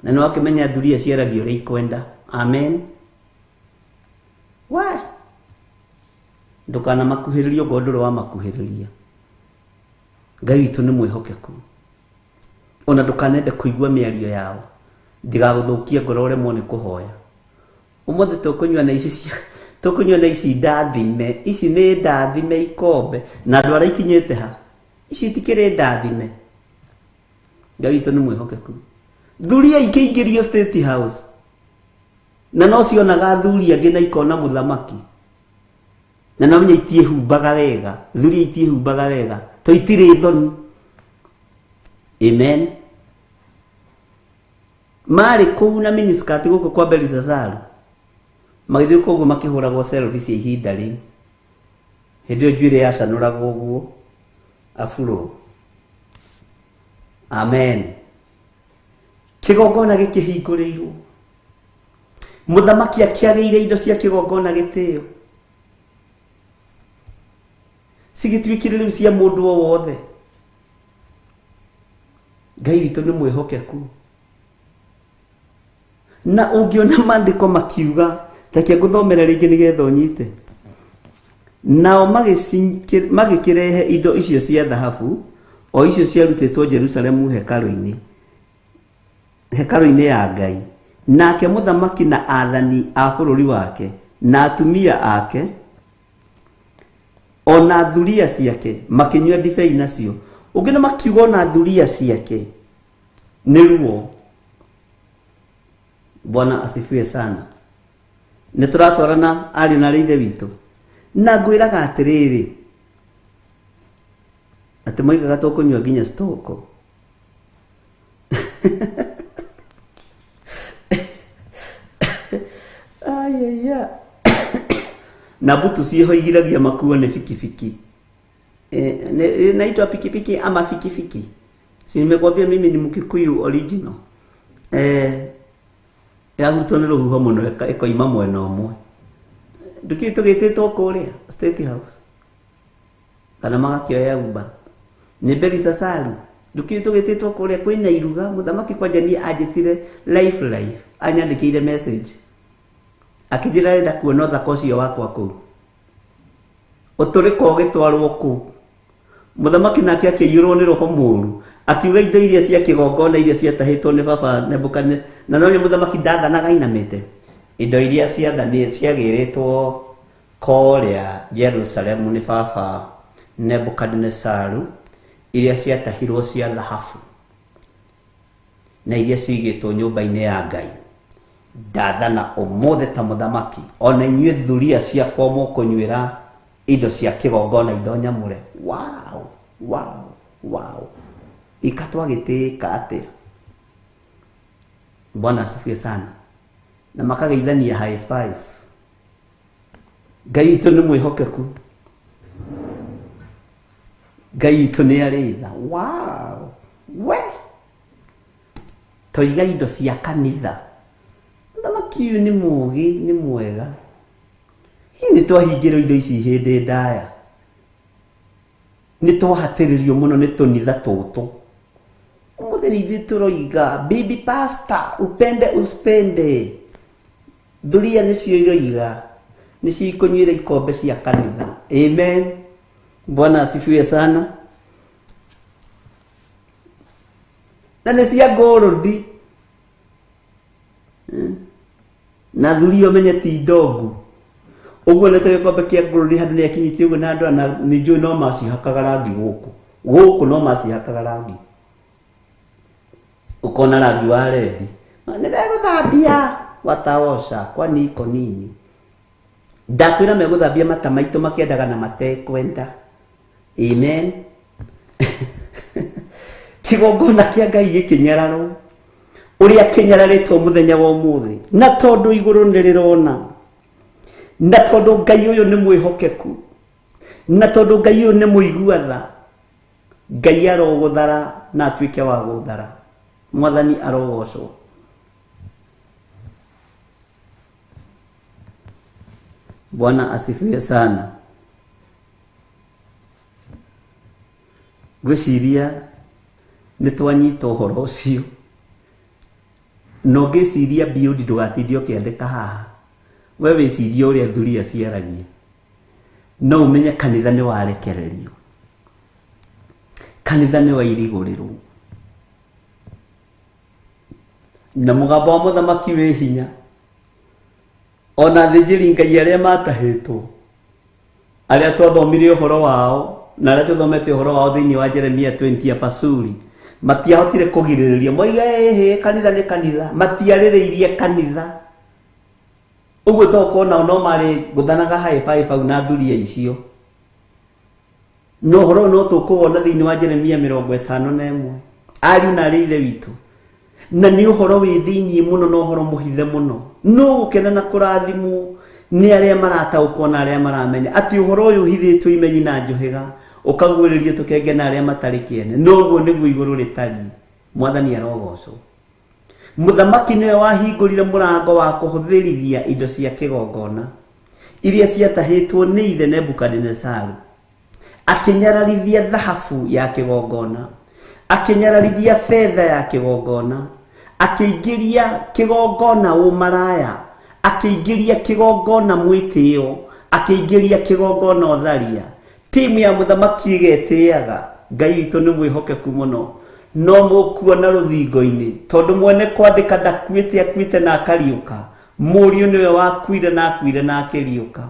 S2: Na nĩ wakĩmenya thuria ciaragia ũrĩa ikwenda. Amen. We ndũkanamakuhĩrĩrie ũngorwo ndũrĩ wamakuhĩrĩria. Ngai witũ nĩ mwĩhokeku. Ona ndũkanende kũigua mĩario yao, ndigagũthũkie ngoro ũremwo nĩ kũhoya. Ũmũthĩ tũkũnyua na ici cia tũkũnyua na ici ndathime, ici nĩ ndathime ikombe, na andũ arĩa ikinyĩte ha, ici itikĩrĩ ndathime. Ngai witũ nĩ mwĩhokeku. Thuria ikĩingĩrio State House, na no cionaga athuri angĩ na ikona mũthamaki, na no menya itiĩhumbaga wega, thuria itiĩhumbaga wega, to itirĩ thoni. Amen. Marĩ kũu na miniskirt gũkũ kwa Belisazaru, magĩthiĩ kũguo makĩhũragwo selfie cia ihinda rĩu. Hĩndĩ ĩyo njuĩrĩ yacanũragwo ũguo afuro. Amen. Kĩgongona gĩkĩhingũrĩirwo, mũthamaki akĩagĩire indo cia kĩgongona gĩtĩo, cigĩtuĩkire rĩu cia mũndũ o wothe. Ngai witũ nĩ mwĩhokeku. Na ũngĩona maandĩko makiuga, reke ngũthomere rĩngĩ nĩgetha ũnyite. Nao magĩkĩrehe indo icio cia thahabu, o icio ciarutĩtwo Jerusalemu hekarũ-inĩ, hekarũ-inĩ ya Ngai. Nake mũthamaki na aathani a bũrũri wake, na atumia ake, ona thuria ciake, makĩnyua ndibei nacio. Ũngĩ nĩ makiuga ona thuria ciake, nĩ ruo. Bwana asifiwe sana. Nĩ tũratwarana ariũ na ithe witũ. Na ngwĩraga atĩrĩrĩ, atĩ moigaga tũkũnyua nginya stoko. Ayaya. Na mbutu ciĩho igiragia makuo nĩ bikibiki. Inaitwa pikipiki ama fikifiki. Si nimekwambia mimi ni Mkikuyu original. Yahurutwo nĩ rũhuho mũno ĩkoima mwena ũmwe. Ndũkĩũĩ tũgĩtĩtwo kũrĩa State House. Kana magakĩoya Uber. Nĩ Belisasaru. Ndũkĩũĩ tũgĩtĩtwo kũrĩa kwĩna iruga, mũthamaki kwanja niĩ anjĩtire life life, anyandĩkĩire message. Akĩnjĩra arenda kuona ũthaka ũcio wakwa kũu. Ũtũrĩka ũgĩtwarwo kũu. Mũthamaki nake akĩiyũrwo nĩ roho mũũru, akiuga indo iria cia kĩgongona iria ciatahĩtwo nĩ baba Nebukadneza, na no nĩ mũthamaki ndathanaga ainamĩte. Indo iria ciagĩrĩtwo kũrĩa Jerusalemu nĩ baba Nebukadnezaru, iria ciatahirwo cia thahabu na iria cigĩtwo nyũmba-inĩ ya Ngai, ndathana ũmũthĩ ta mũthamaki, ona inyuĩ thuria ciakwa mũkũnyuĩra indo cia kĩgongona, indo nyamũre. Wow, wow, wow. Ikatwagĩtĩka atĩa? Bwana asifiwe sana. Na makageithania high five. Ngai witũ nĩ mwĩhokeku. Ngai witũ nĩ arĩ tha. Wow. We. Toiga indo cia kanitha. Mũthamaki ũyũ nĩ mũũgĩ, nĩ mwega. Hihi nĩ twahingĩrwo indo ici hĩndĩ ndaya. Nĩ twahatĩrĩrio mũno nĩ tũnitha tũtũ. Ũmũthĩ nĩ ithuĩ tũroiga, baby pastor, upende usipende. Thuria nĩcio iroiga, nĩcio ikũnyuĩra ikombe cia kanitha. Amen. Bwana asifiwe sana. Na nĩ cia ngũrũndi. Na thuria ũmenye ti ndongu. Ũguo nĩ ta gĩkombe kĩa ngũrũndi handũ nĩ akinyĩtie ũguo na andũ ana nĩ njũĩ no macihakaga rangi gũkũ. Gũkũ no macihakaga rangi. Ũkona rangi wa rendi. Nĩ megũthambia wataosha kwani iko nini. Ndakwĩra megũthambia mata maitũ makĩendaga na matekwenda. Amen. Kĩgongona kĩa Ngai gĩkĩnyararwo ũrĩa kĩnyararĩtwo mũthenya wa ũmũthĩ, na tondũ igũrũ nĩ rĩrona, na tondũ Ngai ũyũ nĩ mwĩhokeku, na tondũ Ngai ũyũ nĩ mũigua tha, Ngai arogũthara na atuĩke wa gũthara. Mwathani arogocwo. Bwana asifiwe sana. Ngwĩciria nĩ twanyita ũhoro ũcio, na ũngĩciria biũ ndũgatinde ũkĩandĩka haha, we wĩcirie ũrĩa thuri ciaragia, no ũmenye kanitha nĩ warekererio, kanitha nĩ wairigũrĩrwo, na mũgambo wa mũthamaki wĩ hinya. Ona athĩnjĩri Ngai arĩa matahĩtwo, arĩa twathomire ũhoro wao na arĩa tũthomete ũhoro wao thĩinĩ wa Jeremia 20 ya Pasuri, matiahotire kũgirĩrĩria, moiga ĩhĩ kanitha nĩ kanitha, matiarĩrĩirie kanitha. Ũguo tokorwo nao no marĩ gũthanaga haĩ bau na thuria icio. No ũhoro ũyũ no tũkũwona thĩinĩ wa Jeremia 51, ariũ na arĩ ithe witũ, na nĩ ũhoro wĩ thĩinĩ mũno na ũhoro mũhithe mũno. No gũkena na kũrathimwo nĩ arĩa marataũkwo na arĩa maramenya atĩ ũhoro ũyũ ũhithĩtwo imenyi na njũhĩga, ũkaguũrĩrio tũkenge na arĩa matarĩ kĩene. Noguo nĩguo igũrũ rĩtariĩ. Mwathani arogocwo. Mũthamaki nĩwe wahingũrire mũrango wa kũhũthĩrithia indo cia kĩgongona iria ciatahĩtwo nĩ ithe Nebukadinesaru, akĩnyararithia thahabu ya kĩgongona, akĩnyararithia betha ya kĩgongona, akĩingĩria kĩgongona ũmaraya, akĩingĩria kĩgongona mwĩtĩo, akĩingĩria kĩgongona ũtharia. Timu ya mũthamaki ĩgetĩaga, Ngai witũ nĩ mwĩhokeku mũno, no mũkuona rũthingo-inĩ, tondũ mwene kwandĩka ndakuĩte, akuĩte na akariũka. Mũriũ nĩwe wakuire na akuire na akĩriũka.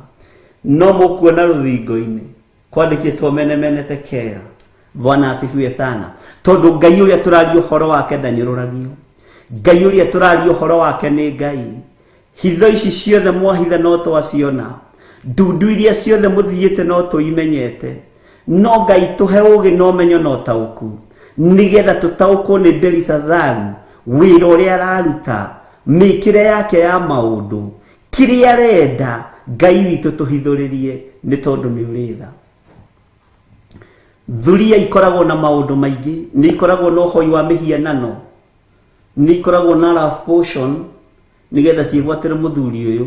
S2: No mũkuona rũthingo-inĩ kwandĩkĩtwo mene mene tekera. Bwana asifiwe sana. Tondũ Ngai ũrĩa tũraria ũhoro wake ndanyũrũragio, Ngai ũrĩa tũraria ũhoro wake nĩ Ngai. Hitho ici ciothe mwahitha no twaciona, ndundu iria ciothe mũthiĩte no tũimenyete. No Ngai tũhe ũũgĩ na ũmenyo na ũtaũku, nĩgetha tũtaũkwo nĩ Belisazaru wĩra ũrĩa araruta, mĩkĩre yake ya maũndũ, kĩrĩa arenda Ngai witũ tũhithũrĩrie, nĩ tondũ nĩ ũrĩ tha. Thuria ikoragwo na maũndũ maingĩ, nĩ ikoragwo na ũhoi wa mĩhianano, nĩ ikoragwo na love potion nĩgetha ciĩgwatĩre mũthuri ũyũ,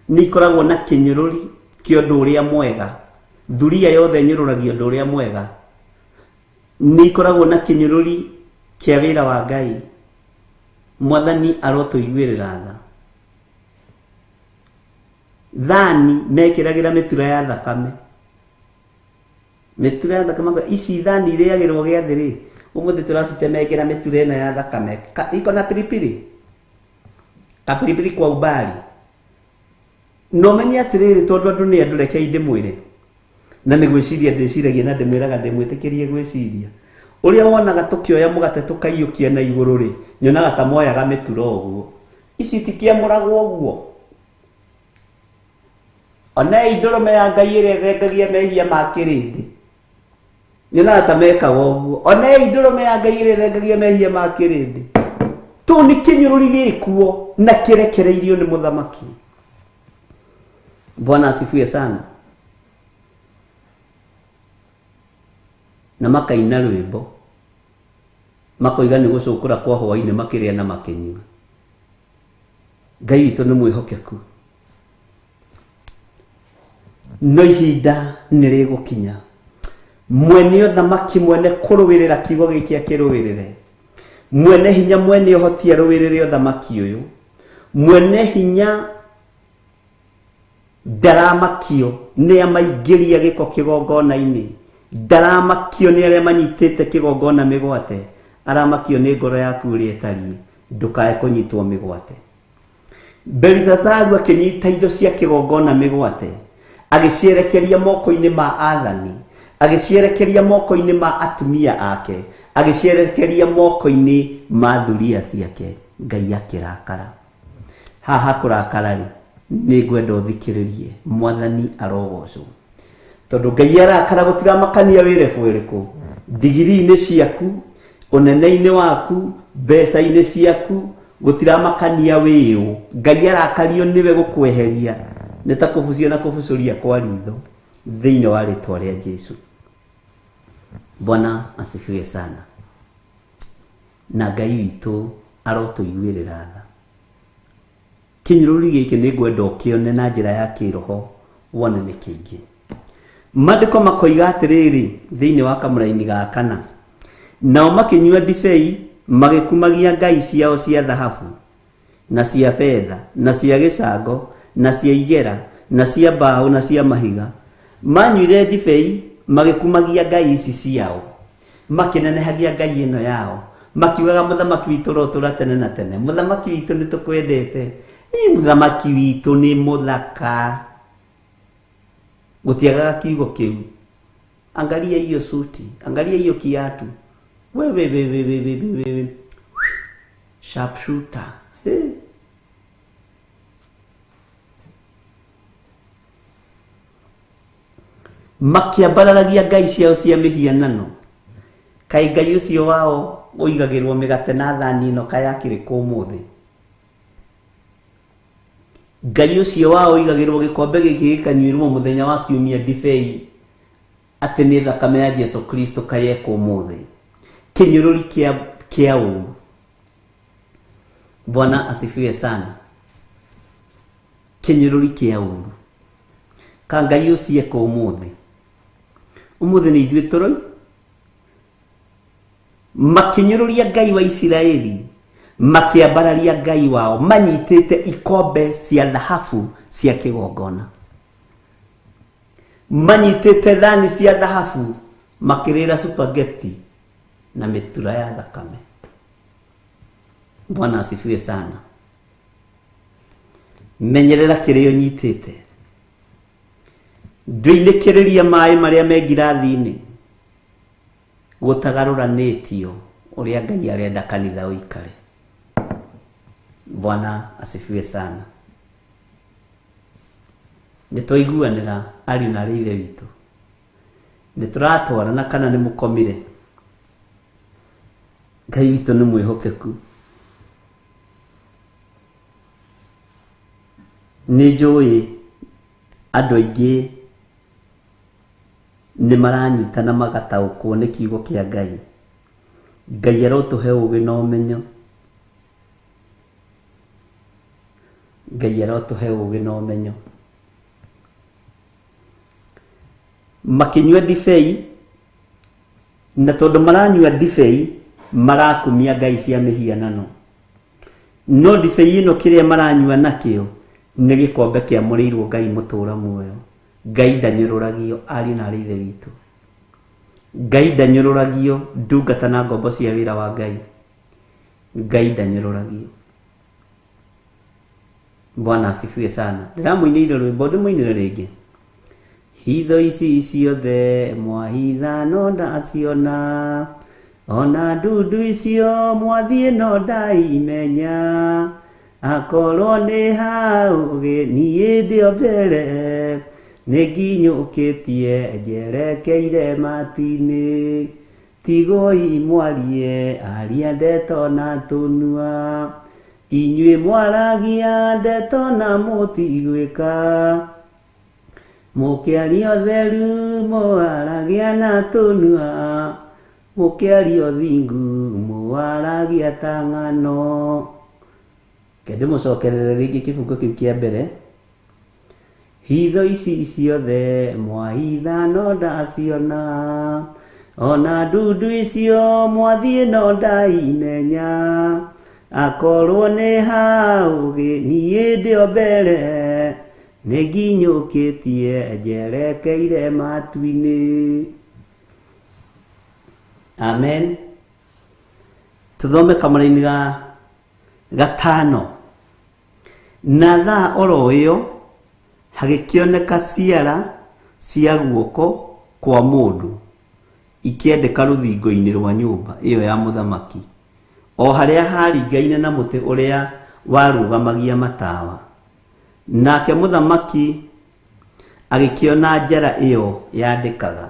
S2: nĩ ikoragwo na kĩnyũrũri kĩa ũndũ ũrĩa mwega. Thuria yothe ĩnyũrũragia ũndũ ũrĩa mwega. Nĩ ikoragwo na kĩnyũrũri kĩa wĩra wa Ngai. Mwathani arotũiguĩrĩra tha. Thani mekĩragĩra mĩtura ya thakame, mĩtura ya thakame ici thani irĩagĩrwo gĩathĩ rĩ, ũmũthĩ tũracitemengera mĩtura ĩno ya thakame. Iko na pilipili, kapilipili kwa umbali. No menye atĩrĩrĩ, tondũ andũ nĩ andũ, rekei ndĩmwĩre, na nĩ gwĩciria ndĩciragia na ndĩmwĩraga ndĩmwĩtĩkĩrie gwĩciria. Ũrĩa wonaga tũkĩoya mũgate tũkaiyũkia na igũrũ rĩ, nyonaga ta moyaga mĩtura ũguo. Ici itikĩamũragwo ũguo. Onei ndũrũme ya Ngai ĩrĩa ĩthengagia mehia ma kĩrĩndĩ, nyonaga ta mekaga ũguo. Onei ndũrũme ya Ngai ĩrĩa ĩthengagia mehia ma kĩrĩndĩ. Tũu nĩ kĩnyũrũri gĩkuo na kĩrekereirio nĩ mũthamaki. Bwana asifiwe sana. Na makaina rwĩmbo, makoiga nĩ gũcũkũra kwa hwaĩ-inĩ, makĩrĩa na makĩnyua. Ngai witũ nĩ mwĩhokeku, no ihinda nĩ rĩgũkinya mwene ũthamaki, mwene kũrũĩrĩra kiugo gĩkĩ akĩrũĩrĩre, mwene hinya, mwene ũhoti arũĩrĩre ũthamaki ũyũ, mwene hinya ndaramakio nĩ amaingĩria gĩko kĩgongona-inĩ, ndaramakio nĩ arĩa manyitĩte kĩgongona mĩgwate, aramakio nĩ ngoro yaku ũrĩa ĩtariĩ, ndũkae kũnyitwo mĩgwate. Belisazaru akĩnyita indo cia kĩgongona mĩgwate, agĩcierekeria moko-inĩ ma athani, agĩcierekeria moko-inĩ ma atumia ake, agĩcierekeria moko-inĩ ma thuria ciake. Ngai akĩrakara. Haha kũrakara rĩ, nĩ ngwenda ũthikĩrĩrie. Mwathani arogocwo, tondũ Ngai arakara gũtiramakania wĩ level ĩrĩkũ, ndigiri-inĩ ciaku, ũnene-inĩ waku, mbeca-inĩ ciaku, gũtiramakania wĩũ. Ngai arakario nĩwe gũkweheria, nĩ ta kũbucia na kũbucũria kwa ritho, thĩinĩ wa rĩtwa rĩa Jesu. Bwana asifiwe sana. Na Ngai witũ arotũiguĩrĩra tha. Kĩnyũrũri gĩkĩ nĩ ngwenda ũkĩone na njĩra ya kĩroho, Wone nĩ kĩingĩ. Maandĩko makoiga atĩrĩrĩ thĩinĩ wa kamũraini ga kana, nao makĩnyua ndibei magĩkumagia ngai ciao cia thahabu na cia betha na cia gĩcango na cia igera na cia mbaũ na cia mahiga. Manyuire ndibei magĩkumagia ngai ici ciao, makĩnenehagia ngai ĩno yao, makiugaga mũthamaki witũ ũrotũra tene na tene, mũthamaki witũ nĩ tũkwendete, ĩ mũthamaki witũ nĩ mũthaka. Gũtiagaga kiugo kĩu, angalia hiyo suti, angalia hiyo kiatu, wewe wewe wewe wewe, sharpshooter. Hey. Makĩambararagia ngai ciao cia mĩhianano. Kaĩ ngai ũcio wao ũigagĩrwo mĩgate na thani ĩno kaĩ akĩrĩ kũ ũmũthĩ? Ngai ũcio wao ũigagĩrwo gĩkombe gĩkĩ gĩkanyuĩrwo mũthenya wa kiumia ndibei atĩ nĩ thakame ya Jesu Kristo kaĩ ekũ ũmũthĩ? Kĩnyũrũri kĩa ũũru. Bwana asifiwe sana. Kĩnyũrũri kĩa ũũru. Ka ngai ũcio ekũ ũmũthĩ? Ũmũthĩ nĩ ithuĩ tũroi. Makĩnyũrũria Ngai wa Isiraeli, makĩambararia Ngai wao manyitĩte ikombe cia thahabu cia kĩgongona, manyitĩte thani cia thahabu makĩrĩra spaghetti na mĩtura ya thakame. Bwana asifiwe sana. Menyerera kĩrĩa ũnyitĩte, ndũinĩkĩrĩria maĩ marĩa me ngirathi-inĩ gũtagarũranĩtio ũrĩa Ngai arenda kanitha ũikare. Bwana asifiwe sana. Nĩ twaiguanĩra ariũ na arĩ ithe witũ, nĩ tũratwarana kana nĩ mũkomire? Ngai witũ nĩ mwĩhokeku. Nĩ njũĩ andũ aingĩ nĩ maranyitana magataũkwo nĩ kiugo kĩa Ngai. Ngai arotũhe ũũgĩ na ũmenyo. Ngai arotũhe ũũgĩ na ũmenyo. Makĩnyua ndibei, na tondũ maranyua ndibei marakumia ngai cia mĩhianano. No ndibei ĩno kĩrĩa maranyua nakĩo nĩ gĩkombe kĩamũrĩirwo Ngai mũtũũra muoyo. Ngai ndanyũrũragio, ariũ na arĩ ithe witũ. Ngai ndanyũrũragio, ndungata na ngombo cia wĩra wa Ngai. Ngai ndanyũrũragio. Bwana asifiwe sana. Ndĩramũinĩire rwĩmbo, ndĩmũinĩre rĩngĩ. Hitho ici ciothe mwahitha no ndaciona, ona ndundu icio mwathiĩ no ndaimenya. Akorwo nĩ haũgĩ niĩ ndĩ o mbere, nĩ nginyũkĩtie njerekeire matu-inĩ. Tigoi mwarie aria ndeto na tũnua, inyuĩ mwaragia ndeto na mũtigwĩka. Mũkĩaria ũtheru mũwaragia na tũnua, mũkĩaria ũthingu mũwaragia ta ng'ano. Reke ndĩmũcokerere rĩngĩ kĩbungo kĩu kĩa mbere. Hitho ici ciothe mwahitha no ndaciona, ona ndundu icio mwathiĩ no ndaimenya. Akorwo nĩ haũgĩ niĩ ndĩ o mbere, nĩ nginyũkĩtie njerekeire matu-inĩ. Amen. Tũthome kamũraini ga gatano. Na thaa oro ĩyo hagĩkĩoneka ciara cia guoko kwa mũndũ ikĩandĩka rũthingo-inĩ rwa nyũmba ĩyo ya mũthamaki, o harĩa haringaine na mũtĩ ũrĩa warũgamagia matawa. Nake mũthamaki agĩkĩona njara ĩyo yandĩkaga.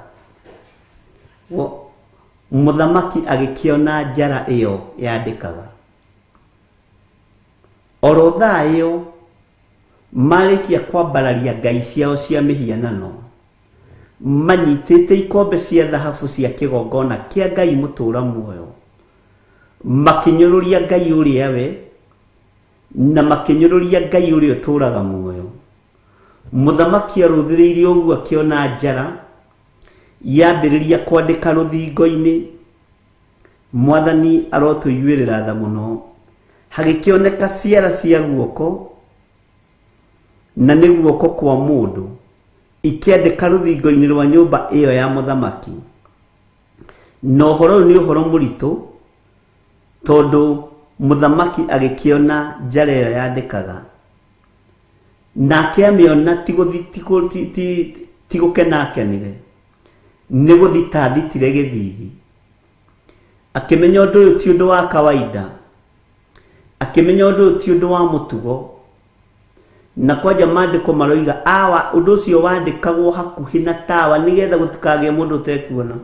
S2: Mũthamaki agĩkĩona njara ĩyo yandĩkaga. Oro thaa ĩyo marĩkia kwambararia ngai ciao cia mĩhianano, manyitĩte ikombe cia thahabu cia kĩgongona kĩa Ngai mũtũũra muoyo, makĩnyũrũria Ngai ũrĩa we, na makĩnyũrũria Ngai ũrĩa ũtũũraga muoyo. Mũthamaki arũthĩrĩirie ũguo akĩona njara yambĩrĩria kwandĩka rũthingo-inĩ. Mwathani arotũiguĩrĩra tha mũno. Hagĩkĩoneka ciara cia guoko, na nĩ guoko kwa mũndũ, ikĩandĩka rũthingo-inĩ rwa nyũmba ĩyo ya mũthamaki. Na ũhoro ũyũ nĩ ũhoro mũritũ, tondũ mũthamaki agĩkĩona njara ĩyo yandĩkaga. Nake amĩona ti gũkena akenire, nĩ gũthita athitire gĩthithi. Akĩmenya ũndũ ũyũ ti ũndũ wa kawaida, akĩmenya ũndũ ũyũ ti ũndũ wa mũtugo. Na kwanja maandĩko maroiga awa ũndũ ũcio wandĩkagwo hakuhĩ na tawa nĩgetha gũtikagĩe mũndũ ũtekuona.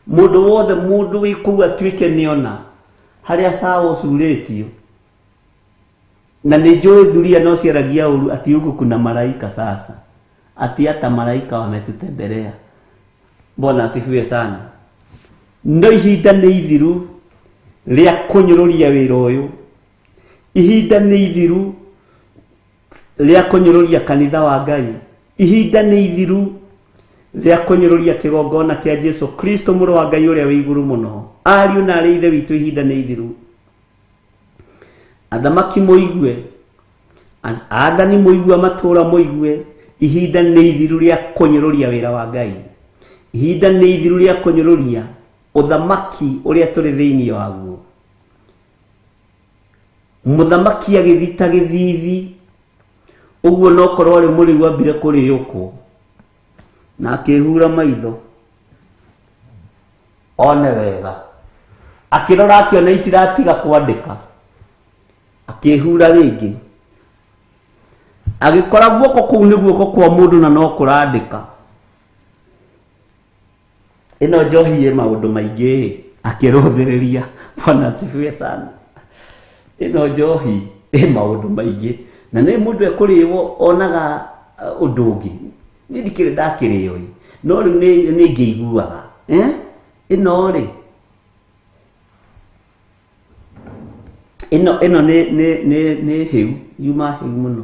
S2: Mũndũ wothe mũndũ wĩ kũu atuĩke nĩona harĩa cawa ũcurĩtio. Na nĩ njũĩ thuria no ciaragia ũru ati huku kuna malaika sasa, ati hata malaika wametutembelea. Bwana asifiwe sana. No ihinda nĩ ithiru rĩa kũnyũrũria wĩra ũyũ, ihinda nĩ ithiru rĩa kũnyũrũria kanitha wa Ngai, ihinda nĩ ithiru rĩa kũnyũrũria kĩgongona kĩa Jesu Kristo mũrũ wa Ngai ũrĩa wĩ igũrũ mũno. Ariũ na arĩ ithe witũ, ihinda nĩ ithiru. Athamaki mũigue, athani mũigue, matũũra mũigue, ihinda nĩ ithiru rĩa kũnyũrũria wĩra wa Ngai, ihinda nĩ ithiru rĩa kũnyũrũria ũthamaki ũrĩa tũrĩ thĩinĩ waguo. Mũthamaki agĩthita gĩthithi ũguo, no korwo arĩ mũrĩu ambire kũrĩũkwo na akĩhura maitho one wega, akĩrora akĩona itiratiga kwandĩka, akĩhura rĩngĩ agĩkora guoko kũu nĩ guoko kwa mũndũ na no kũrandĩka. Ĩno njohi ĩ maũndũ maingĩ, akĩrũthĩrĩria. Bwana asifiwe sana. Ĩno njohi ĩ maũndũ maingĩ, na nĩ mũndũ ekũrĩwo onaga ũndũ ũngĩ. Niĩ ndikĩrĩ ndakĩrĩo ĩ, no rĩu nĩ ngĩiguaga ĩno rĩ, ĩno nĩ hĩu, yuma hĩu mũno.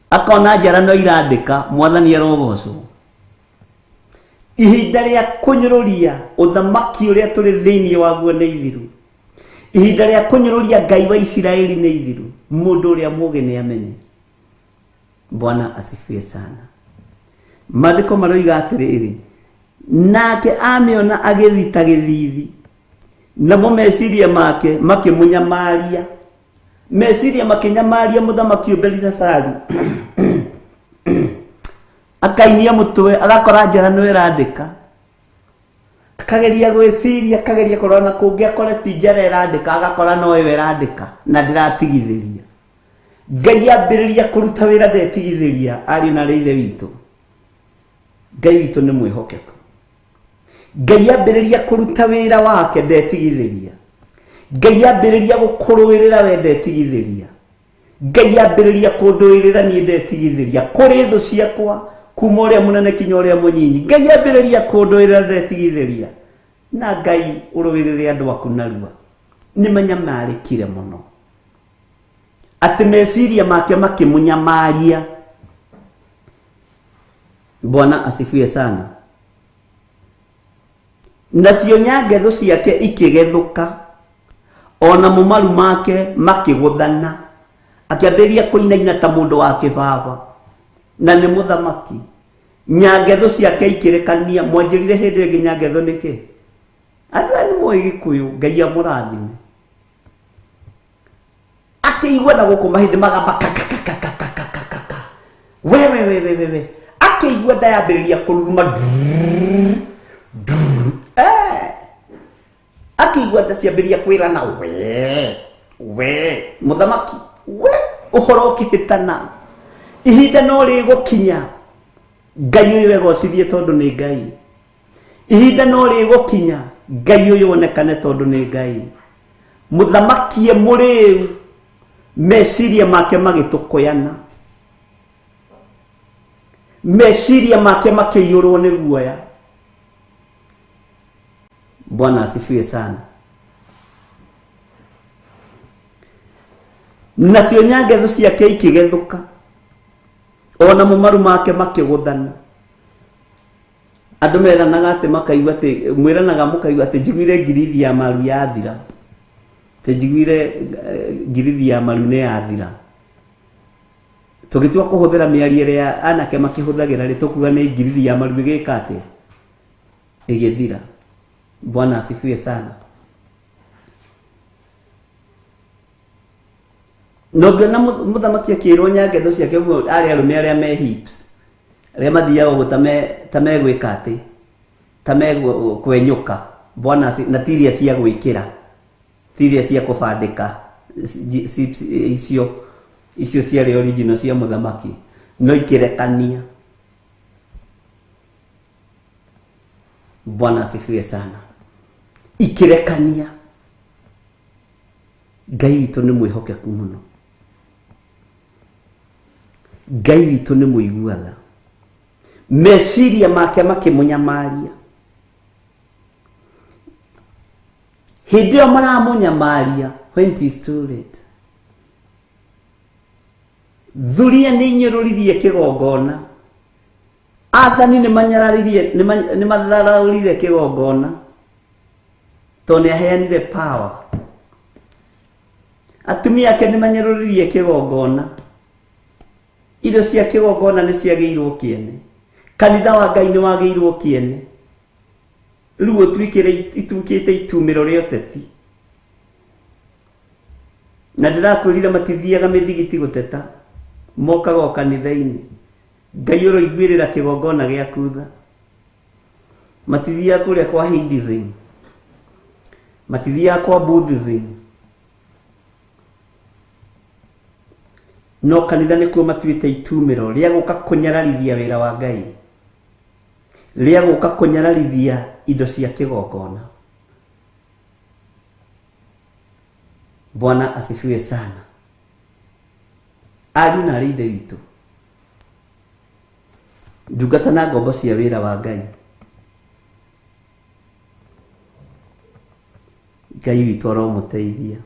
S2: Akona njara no irandĩka. Mwathani arogocwo. Ihinda rĩa kũnyũrũria ũthamaki ũrĩa tũrĩ thĩinĩ waguo nĩ ithiru. Ihinda rĩa kũnyũrũria Ngai wa Isiraeli nĩ ithiru. Mũndũ ũrĩa mũũgĩ nĩ amenye. Bwana asifiwe sana. Maandĩko maroiga atĩrĩrĩ, nake amĩona agĩthita gĩthithi, namo meciria make makĩmũnyamaria. Meciria makĩnyamaria mũthamaki ũyũ Belisasari, akainia mũtwe, agakora njara no ĩrandĩka, akageria gwĩciria, akageria kũrora na kũngĩ akore ti njara ĩrandĩka, agakora no ĩyo ĩrandĩka na ndĩratigithĩria. Ngai ambĩrĩria kũruta wĩra ndetigithĩria. Ariũ na arĩ ithe witũ, Ngai witũ nĩ mwĩhokeku. Ngai ambĩrĩria kũruta wĩra wake ndetigithĩria. Ngai ambĩrĩria gũkũrũĩrĩra we ndetigithĩria. Ngai ambĩrĩria kũndũĩrĩra niĩ ndetigithĩria. Kũrĩ thũ ciakwa kuma ũrĩa mũnene kinya ũrĩa mũnyinyi, Ngai ambĩrĩria kũndũĩrĩra ndetigithĩria. Na Ngai ũrũĩrĩre andũ aku narua. Nĩ manyamarĩkire mũno atĩ meciria make makĩmũnyamaria. Bwana asifiwe sana. Nacio nyangetho ciake ikĩgethũka, ona mo maru make makĩgũthana, akĩambĩrĩria kũinaina ta mũndũ wa kĩbaba, na nĩ mũthamaki. Nyangetho ciake ikĩrekania. Mwanjĩrire hĩndĩ ĩngĩ nyangetho nĩkĩ? Andũ aya nĩ moĩ Gĩkũyũ, Ngai amũrathime. Akĩigua na gũkũ mahĩndĩ magamba kakakakakakakaka, we we we we we we, akĩigua nda yambĩrĩria kũruruma ndururu, ndururu. Akĩigua nda ciambĩrĩria kwĩrana, we we mũthamaki we, ũhoro ũkĩhĩtana. Ihinda no rĩgũkinya Ngai ũyũ egocithie tondũ nĩ Ngai. Ihinda no rĩgũkinya Ngai ũyũ onekane tondũ nĩ Ngai. Mũthamaki e mũrĩu, meciria make magĩtũkũyana, meciria make makĩiyũrwo nĩ guoya. Bwana asifiwe sana. Nacio nyangetho ciake ikĩgethũka, Ona mo maru make makĩgũthana. Andũ meranaga atĩ makaigua atĩ mwĩranaga mũkaigua atĩ njiguire ngirithi ya maru yathira, atĩ njiguire ngirithi ya maru nĩ yathira. Tũgĩtua kũhũthĩra mĩario ĩrĩa anake makĩhũthagĩra rĩ, tũkuga nĩ ngirithi ya maru ĩgĩka atĩ ĩgĩthira. Bwana asifiwe sana. Na ũngĩona mũthamaki akĩrwo nyangetho ciake ũguo, arĩ arũme arĩa me hips, arĩa mathiaga ũguo ta megwĩka atĩ ta megũkwenyũka. Bwana na ti iria cia gwĩkĩra, ti iria cia kũbandĩka, icio icio ciarĩ original cia mũthamaki, no ikĩrekania. Bwana asifiwe sana. Ikĩrekania. Ngai witũ nĩ mwĩhokeku mũno, Ngai witũ nĩ mũigua tha. Meciria make makĩmũnyamaria. Hĩndĩ ĩyo maramũnyamaria, when it is too late. Thuria nĩ inyũrũririe kĩgongona, athani nĩ manyararirie, nĩ matharaũrire kĩgongona, tondũ nĩ aheanire power. Atumia ake nĩ manyarũririe kĩgongona, irio cia kĩgongona nĩ ciagĩirwo kĩene, kanitha wa Ngai nĩ wagĩirwo kĩene. Rĩu ũtuĩkĩre ituĩkĩte itumĩro rĩa ũteti. Na ndĩrakwĩrire matithiaga mĩthigiti gũteta, mokaga o kanitha-inĩ. Ngai ũroiguĩrĩra kĩgongona gĩaku tha. Matithiaga kũrĩa kwa Hinduism, matithiaga kwa Buddhism, no kanitha nĩkuo matuĩte itumĩro rĩa gũka kũnyararithia wĩra wa Ngai, rĩa gũka kũnyararithia indo cia kĩgongona. Bwana asifiwe sana. Ariũ na arĩ ithe witũ, ndungata na ngombo cia wĩra wa Ngai, Ngai witũ aromũteithia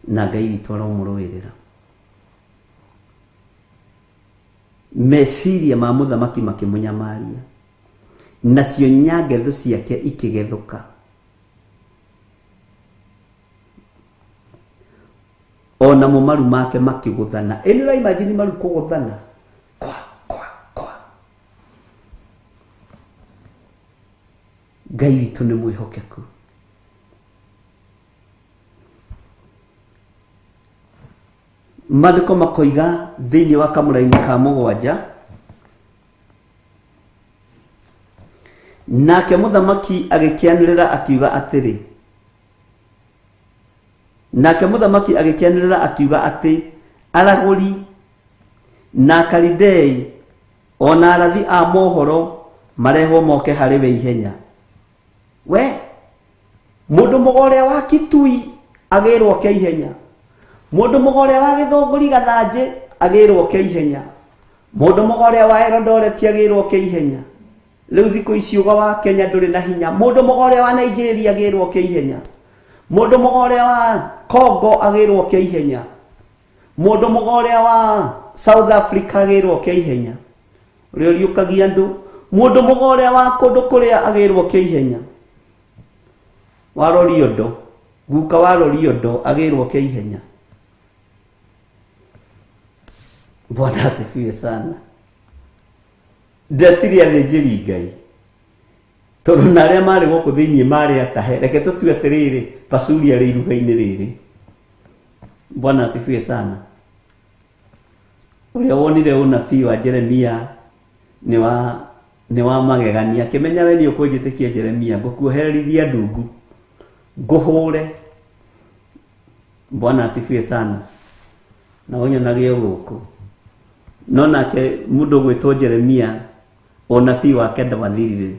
S2: na Ngai witũ aromũrũĩrĩra. Meciria ma mũthamaki makĩmũnyamaria, nacio nyangetho ciake ikĩgethũka. Ona mo maru make makĩgũthana. Ĩ nĩ ũraimagine maru kũgũthana? Kwa kwa kwa. Ngai witũ nĩ mwĩhokeku. Maandĩko makoiga thĩinĩ wa kamũraini ka 7, nake mũthamaki agĩkĩanĩrĩra akiuga atĩrĩ, nake mũthamaki agĩkĩanĩrĩra akiuga atĩ aragũri na Akalidei ona arathi a mohoro marehwo moke harĩ we ihenya. We mũndũ mũgo ũrĩa wa Kitui agĩrwo ke ihenya, mũndũ mũgo ũrĩa wa Gĩthũngũri Gathanjĩ agĩrwo ke ihenya, mũndũ mũgo ũrĩa wa Eldoret agĩrwo ke ihenya. Rĩu thikũ ici ũgo wa Kenya ndũrĩ na hinya. Mũndũ mũgo ũrĩa wa Nigeria agĩrwo ke ihenya, mũndũ mũgo ũrĩa wa Congo agĩrwo ke ihenya, mũndũ mũgo ũrĩa wa South Africa agĩrwo ke ihenya, ũrĩa ũriũkagia andũ, mũndũ mũgo ũrĩa wa kũndũ kũrĩa agĩrwo ke ihenya, wa Loliondo, guka wa Loliondo agĩrwo ke ihenya. Bwana asifiwe sana. Ndetire athĩnjĩri Ngai tondũ na arĩa marĩ gũkũ thĩinĩ marĩ atahe. Reke tũtue atĩrĩrĩ, Pasuri arĩ iruga-inĩ rĩrĩ. Bwana asifiwe sana. Ũrĩa wonire ũnabii wa Jeremia nĩ wa magegania, akĩmenya we nĩ ũkũnjĩtĩkia Jeremia, ngũkuohererithia ndungu ngũhũre. Bwana asifiwe sana. Na ũnyonage gũkũ. No nake mũndũ ũgwĩtwo Jeremia ũnabii wake ndwathirire.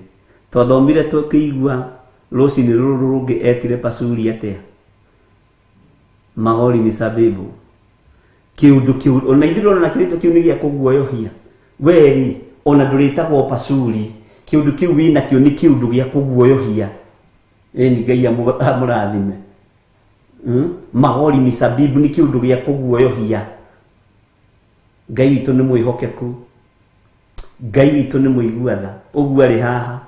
S2: Twathomire tũkĩigua rũcinĩ rũrũ rũngĩ etire Pasuri atĩa? Magori misabibu. Kĩũndũ kĩu ona ithuĩ ndĩrona kĩrĩtwa kĩu nĩ gĩa kũguoyohia. Weri ona ndũrĩtagwo Pasuri, kĩũndũ kĩu wĩnakĩo nĩ kĩũndũ gĩa kũguoyohia. Ĩni Ngai amũrathime. Magori misabibu nĩ kĩũndũ gĩa kũguoyohia. Ngai witũ nĩ mwĩhokeku, Ngai witũ nĩ mũigua tha. Ũguo arĩ haha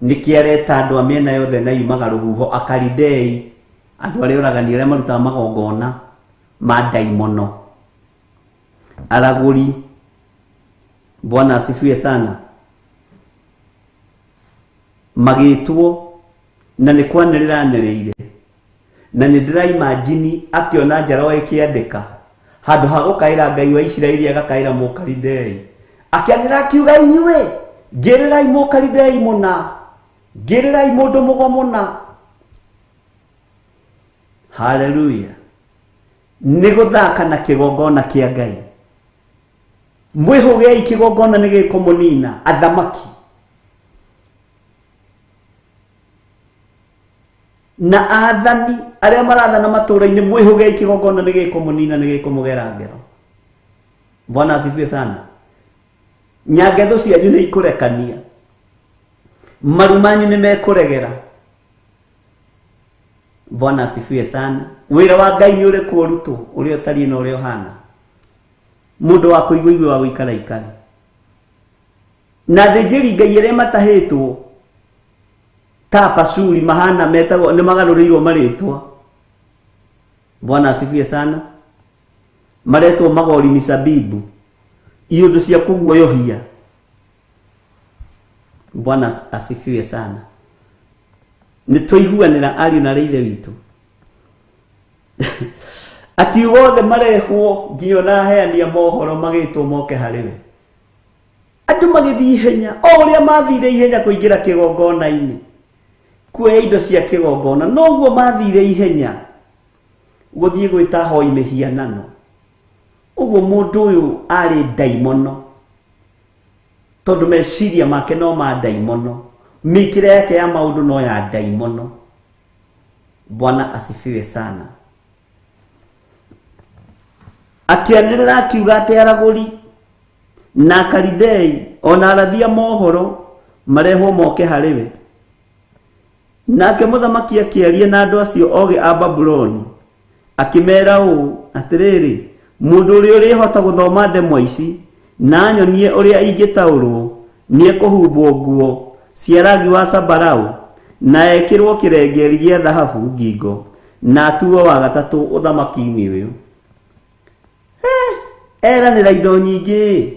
S2: nĩkĩ areta andũ a mĩena yothe na yumaga rũhuho, Akalidei, andũ arĩa oragani arĩa marutaga magongona ma ndaimono, aragũri. Bwana asifiwe sana. Magĩtwo na nĩ kwanĩrĩra anĩrĩire, na nĩ ndĩraimajini akĩona njarawa ĩkĩandĩka handũ ha gũkaĩra Ngai wa Isiraeli agakaĩra Mũkalidei, akĩanĩrĩra akiuga, inyuĩ ngĩrĩrai Mũkalidei mũna, ngĩrĩrai mũndũ mũgo mũna. Haleluya. Nĩ gũthaka na kĩgongona kĩa Ngai. Mwĩhũgei kĩgongona nĩ gĩkũmũnina, athamaki na athani arĩa marathana matũũra-inĩ, mwĩhũgei kĩgongona nĩ gĩkũmũnina, nĩ gĩkũmũgera ngero. Bwana asifiwe sana. Nyangetho cianyu nĩ ikũrekania, maru manyu nĩ mekũregera. Bwana asifiwe sana. Wĩra wa Ngai nĩ ũrĩkũ ũrutwo, ũrĩa ũtariĩ na ũrĩa ũhana. Mũndũ wa kũigua igue, wa gũikara ikare. Na athĩnjĩri Ngai arĩa matahĩtwo ta Pashuri mahana metagwo nĩ magarũrĩirwo marĩtwa. Bwana asifiwe sana. Maretwo magori misabibu, iũndũ cia kũguoyohia. Bwana asifiwe sana. Nĩ twaiguanĩra ariũ na arĩa ithe witũ. Akiuga othe marehwo nginya ona aheani a mohoro magĩtwo moke harĩ we. Andũ magĩthiĩ ihenya, o ũrĩa mathire ihenya kũingĩra kĩgongona-inĩ kuoya indo cia kĩgongona, noguo mathire ihenya gũthiĩ gwĩta ahoi mĩhianano. Ũguo mũndũ ũyũ arĩ ndaimono, tondũ meciria make no ma ndaimono, mĩkĩre yake ya maũndũ no ya ndaimono. Bwana asifiwe sana. Akĩanĩrĩra akiuga atĩ aragũri na Akalidei ona arathi a mohoro marehwo moke harĩ we. Nake mũthamaki akĩaria na andũ acio ogĩ a Babuloni, akĩmeera ũũ, atĩrĩrĩ, mũndũ ũrĩa ũrĩhota gũthoma ndemwa ici na anyonie ũrĩa ingĩtaũrwo, nĩekũhumbwo nguo cia rangi wa zambarau na ekĩrwo kĩrengeri gĩa thahabu ngingo na atuo wa gatatũ ũthamaki-inĩ ũyũ. Eranĩra indo nyingĩ,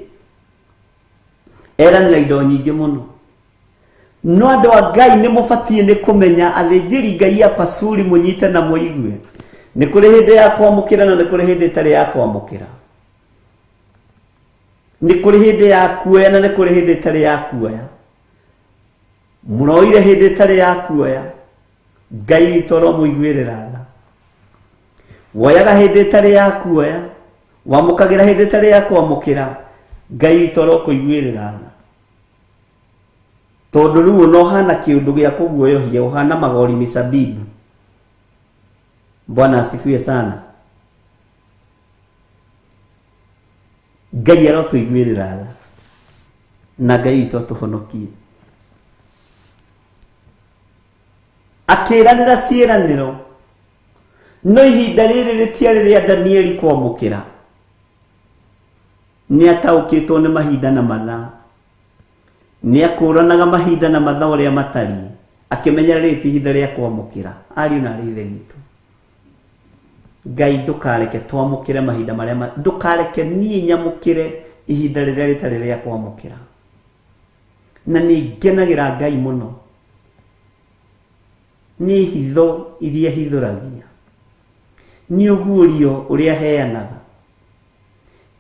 S2: eranĩra indo nyingĩ mũno. No andũ a Ngai nĩ mũbatiĩ nĩ kũmenya, athĩnjĩri Ngai a Pashuri mũnyite na mũigue, nĩ kũrĩ hĩndĩ ya kwamũkĩra na nĩ kũrĩ hĩndĩ ĩtarĩ ya kwamũkĩra, nĩ kũrĩ hĩndĩ ya kuoya na nĩ kũrĩ hĩndĩ ĩtarĩ ya kuoya. Mũroire hĩndĩ ĩtarĩ ya kuoya, Ngai witũ aromũiguĩrĩra tha. Woyaga hĩndĩ ĩtarĩ ya kuoya, wamũkagĩra hĩndĩ ĩtarĩ ya kwamũkĩra, Ngai witũ arokũiguĩrĩra tha. Tondũ rĩu ona ũhana kĩũndũ gĩa kũguoyohia, ũhana magori misabibu. Bwana asifiwe sana. Ngai arotũiguĩrĩra tha na Ngai witũ atũhonokie. Akĩranĩra ciĩranĩro, no ihinda rĩrĩ rĩtiarĩ rĩa Danieli kwamũkĩra. Nĩ ataũkĩtwo nĩ mahinda na mathaa, nĩ akũranaga mahinda na mathaa ũrĩa matariĩ, akĩmenya rĩrĩ ti ihinda rĩa kwamũkĩra. Ariũ na arĩa ithe witũ, Ngai ndũkareke twamũkĩre mahinda marĩa, ndũkareke niĩ nyamũkĩre ihinda rĩrĩa rĩtarĩ rĩa kwamũkĩra. Na nĩ ngenagĩra Ngai mũno nĩ hitho iria hithũragia, nĩ ũguũrio ũrĩa heanaga,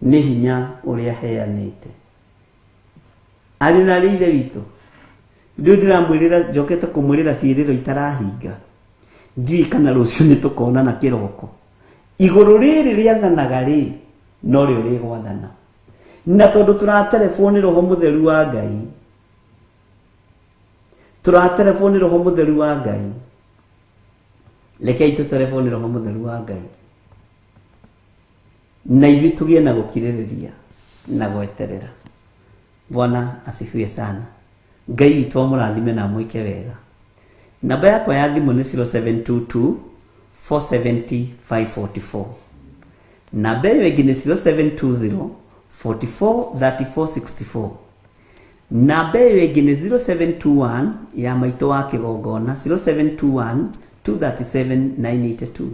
S2: nĩ hinya ũrĩa heanĩte. Ariũ na arĩa ithe witũ, rĩu ndĩramwĩrĩra, njokete kũmwĩrĩra ciĩrĩro itarahinga. Ndiũĩ kana rũciũ nĩ tũkonana kĩroko. Igũrũ rĩrĩ rĩathanaga rĩ, norĩo rĩgwathana. Na tondũ tũraterebwo nĩ Roho Mũtheru wa Ngai, tũraterebwo nĩ Roho Mũtheru wa Ngai, rekei tũterebwo nĩ Roho Mũtheru wa Ngai, na ithuĩ tũgĩe na gũkirĩrĩria na gweterera. Bwana asifiwe sana. Ngai witũ amũrathime na amwĩke wega. Namba yakwa ya thimũ nĩ 0722 470 544. Namba ĩyo ĩngĩ nĩ 0720. 44 34 64. Namba ĩyo ĩngĩ nĩ 0721 ya maitũ wa kĩgongona, 0721 237 982.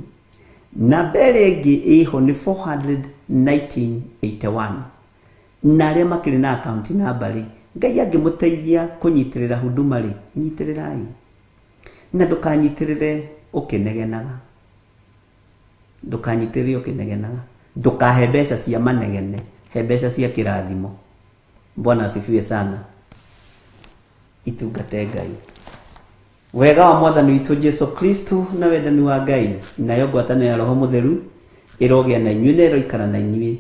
S2: Namba ĩrĩa ĩngĩ ĩho nĩ 41981. Na arĩa makĩrĩ na akaunti namba rĩ, Ngai angĩmũteithia kũnyitĩrĩra huduma rĩ, nyitĩrĩrai. Na ndũkanyitĩrĩre ũkĩnegenaga. Ndũkanyitĩrĩre ũkĩnegenaga. Ndũkahe mbeca cia manegene, he mbeca cia kĩrathimo. Bwana asifiwe sana. Itungate Ngai. Wega wa Mwathani witũ Jesu Kristo na wendani wa Ngai nayo ngwatanĩro ya Roho Mũtheru ĩrogĩa na inyuĩ na ĩroikara na inyuĩ,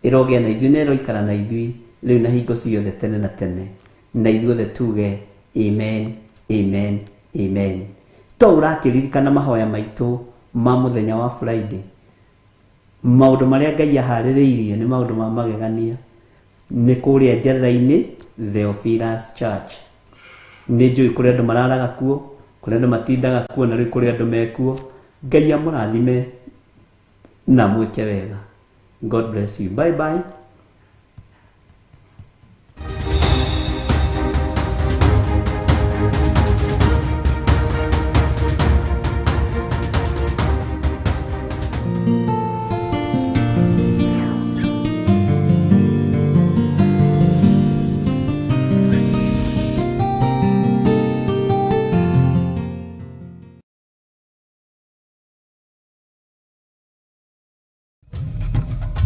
S2: ĩrogĩa na ithuĩ na ĩroikara na ithuĩ rĩu na hingo ciothe tene na tene. Na ithuothe tuge amen, amen, amen. To ũrakĩririkana mahoya maitũ ma mũthenya wa Friday. Maũndũ marĩa Ngai aharĩrĩirie nĩ maũndũ ma magegania. Nĩ kũrĩa Njatha-inĩ Theophilus Church. Nĩ njũĩ kũrĩa andũ mararaga kuo, kũrĩa andũ matindaga kuo, na rĩu kũrĩa andũ mekuo. Ngai amũrathime na mwĩke wega. God bless you. Bye bye.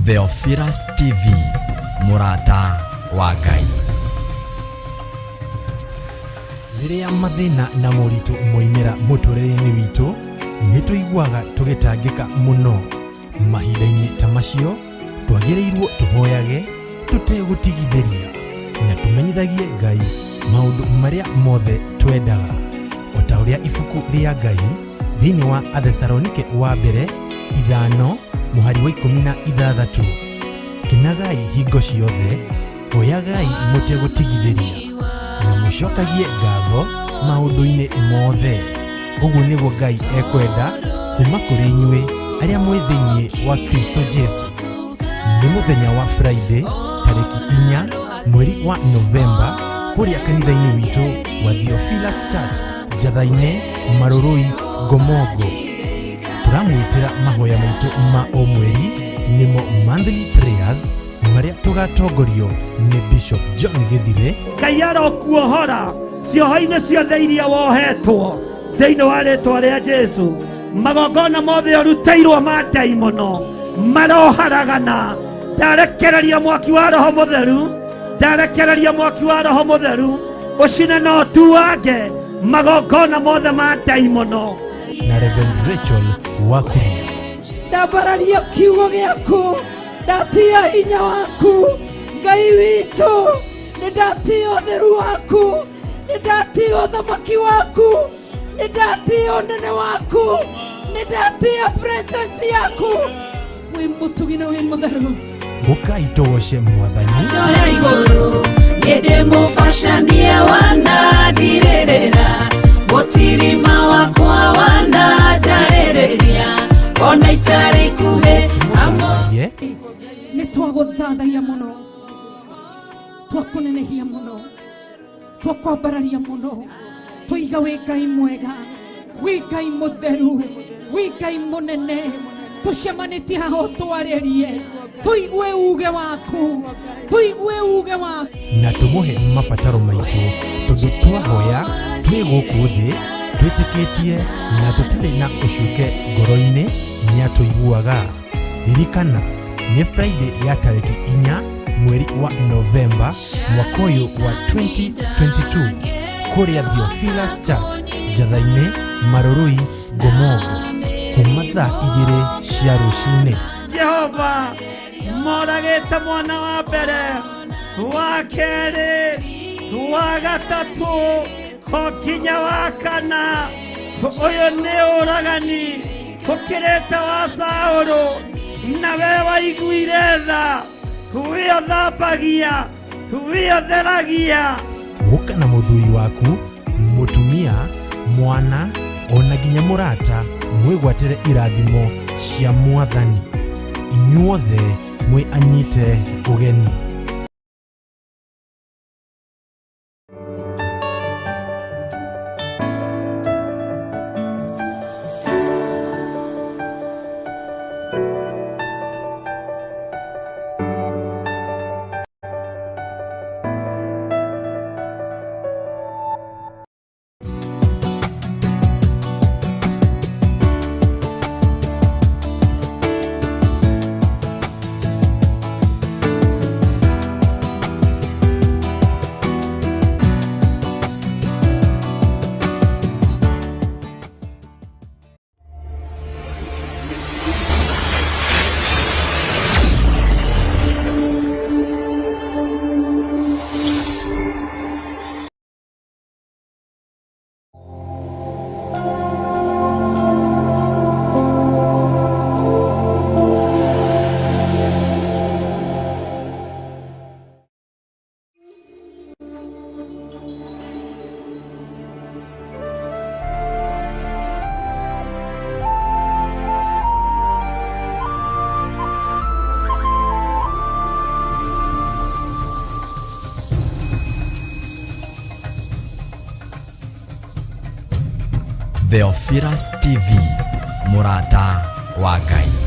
S1: Theophilus TV, mũrata wa Ngai.
S3: Rĩrĩa mathĩna na moritũ moimĩra mũtũrĩre-inĩ witũ, nĩ tũiguaga tũgĩtangĩka mũno. Mahinda-inĩ ta macio, twagĩrĩirwo tũhoyage tũtegũtigithĩria na tũmenyithagie Ngai maũndũ marĩa mothe twendaga. O ta ũrĩa ibuku rĩa Ngai thĩinĩ wa Athesalonike wa mbere 5 mũhari wa 16, kenagai hingo ciothe, hoyagai mũtegũtigithĩria na mũcokagie ngatho maũndũ-inĩ mothe. Ũguo nĩguo Ngai ekwenda kuma kũrĩ inyuĩ arĩa mwĩ thĩinĩ wa Kristo Jesu. Nĩ mũthenya wa Friday tarĩki 4 mweri wa Novemba kũrĩa kanitha-inĩ witũ wa Theophilus Church Njatha-inĩ, Marũrũi, Ngomongo. Tũramwĩtĩra mahoya maitũ ma o mweri nĩmo monthly prayers marĩa tũgatongorio nĩ Bishop John Gĩthire.
S4: Ngai arokuohora cioho-inĩ ciothe iria wohetwo thĩinĩ wa rĩtwa rĩa Jesu. Magongona mothe ũrutĩirwo ma ndaimono maroharagana. Ndarekereria mwaki wa Roho Mũtheru, ndarekereria mwaki wa Roho Mũtheru ũcine na ũtuange magongona mothe ma ndaimono.
S3: Na Reverend Rachel Wakuria.
S5: Ndambararia kiugo gĩaku, ndatia hinya waku Ngai witũ, nĩ ndatia ũtheru waku, nĩ ndatia ũthamaki waku, nĩ ndatia ũnene waku, nĩ ndatia presence yaku. Wĩ mũtugi na wĩ mũtheru.
S3: Ũkai tũgoce Mwathani.
S6: Njoya igũrũ, niĩ ndĩ mũbacanie wanandirĩrĩra, mũtirima wakwa wananjarĩrĩria, ona itarĩ ikuhĩ
S3: Tũthathaiye.
S5: Nĩ twagũthathaia mũno, twakũnenehia mũno, twakwambararia mũno, tũiga wĩ Ngai mwega, wĩ Ngai mũtheru, wĩ Ngai mũnene. Tũcemanĩtie haha ũtwarĩrie, tũigue uge waku, tũigue uge waku.
S3: Na tũmũhe mabataro maitũ, tondũ twahoya twĩ gũkũ thĩ twĩtĩkĩtie na tũtarĩ na ũcuke ngoro-inĩ nĩatũiguaga. Ririkana nĩ Friday ya tarĩki 4 mweri wa Novemba mwaka ũyũ wa 2022 kũrĩa Theophilus Church Njatha-inĩ, Marũrũi, Ngomongo, kuma thaa 2 cia rũcinĩ.
S4: Jehova moragĩte mwana wa mbere, wa kerĩ, wa gatatũ, o nginya wa kana. Ũyũ nĩ ũragani ũkĩrĩte wa Saũlũ, na we waiguire tha, we ũthambagia, we ũtheragia.
S3: Ũka na mũthuri waku, mũtumia, mwana, ona nginya mũrata, mwĩgwatĩre irathimo cia Mwathani. Inyuothe mwĩ anyite ũgeni.
S1: Theophilus TV, mũrata wa Ngai.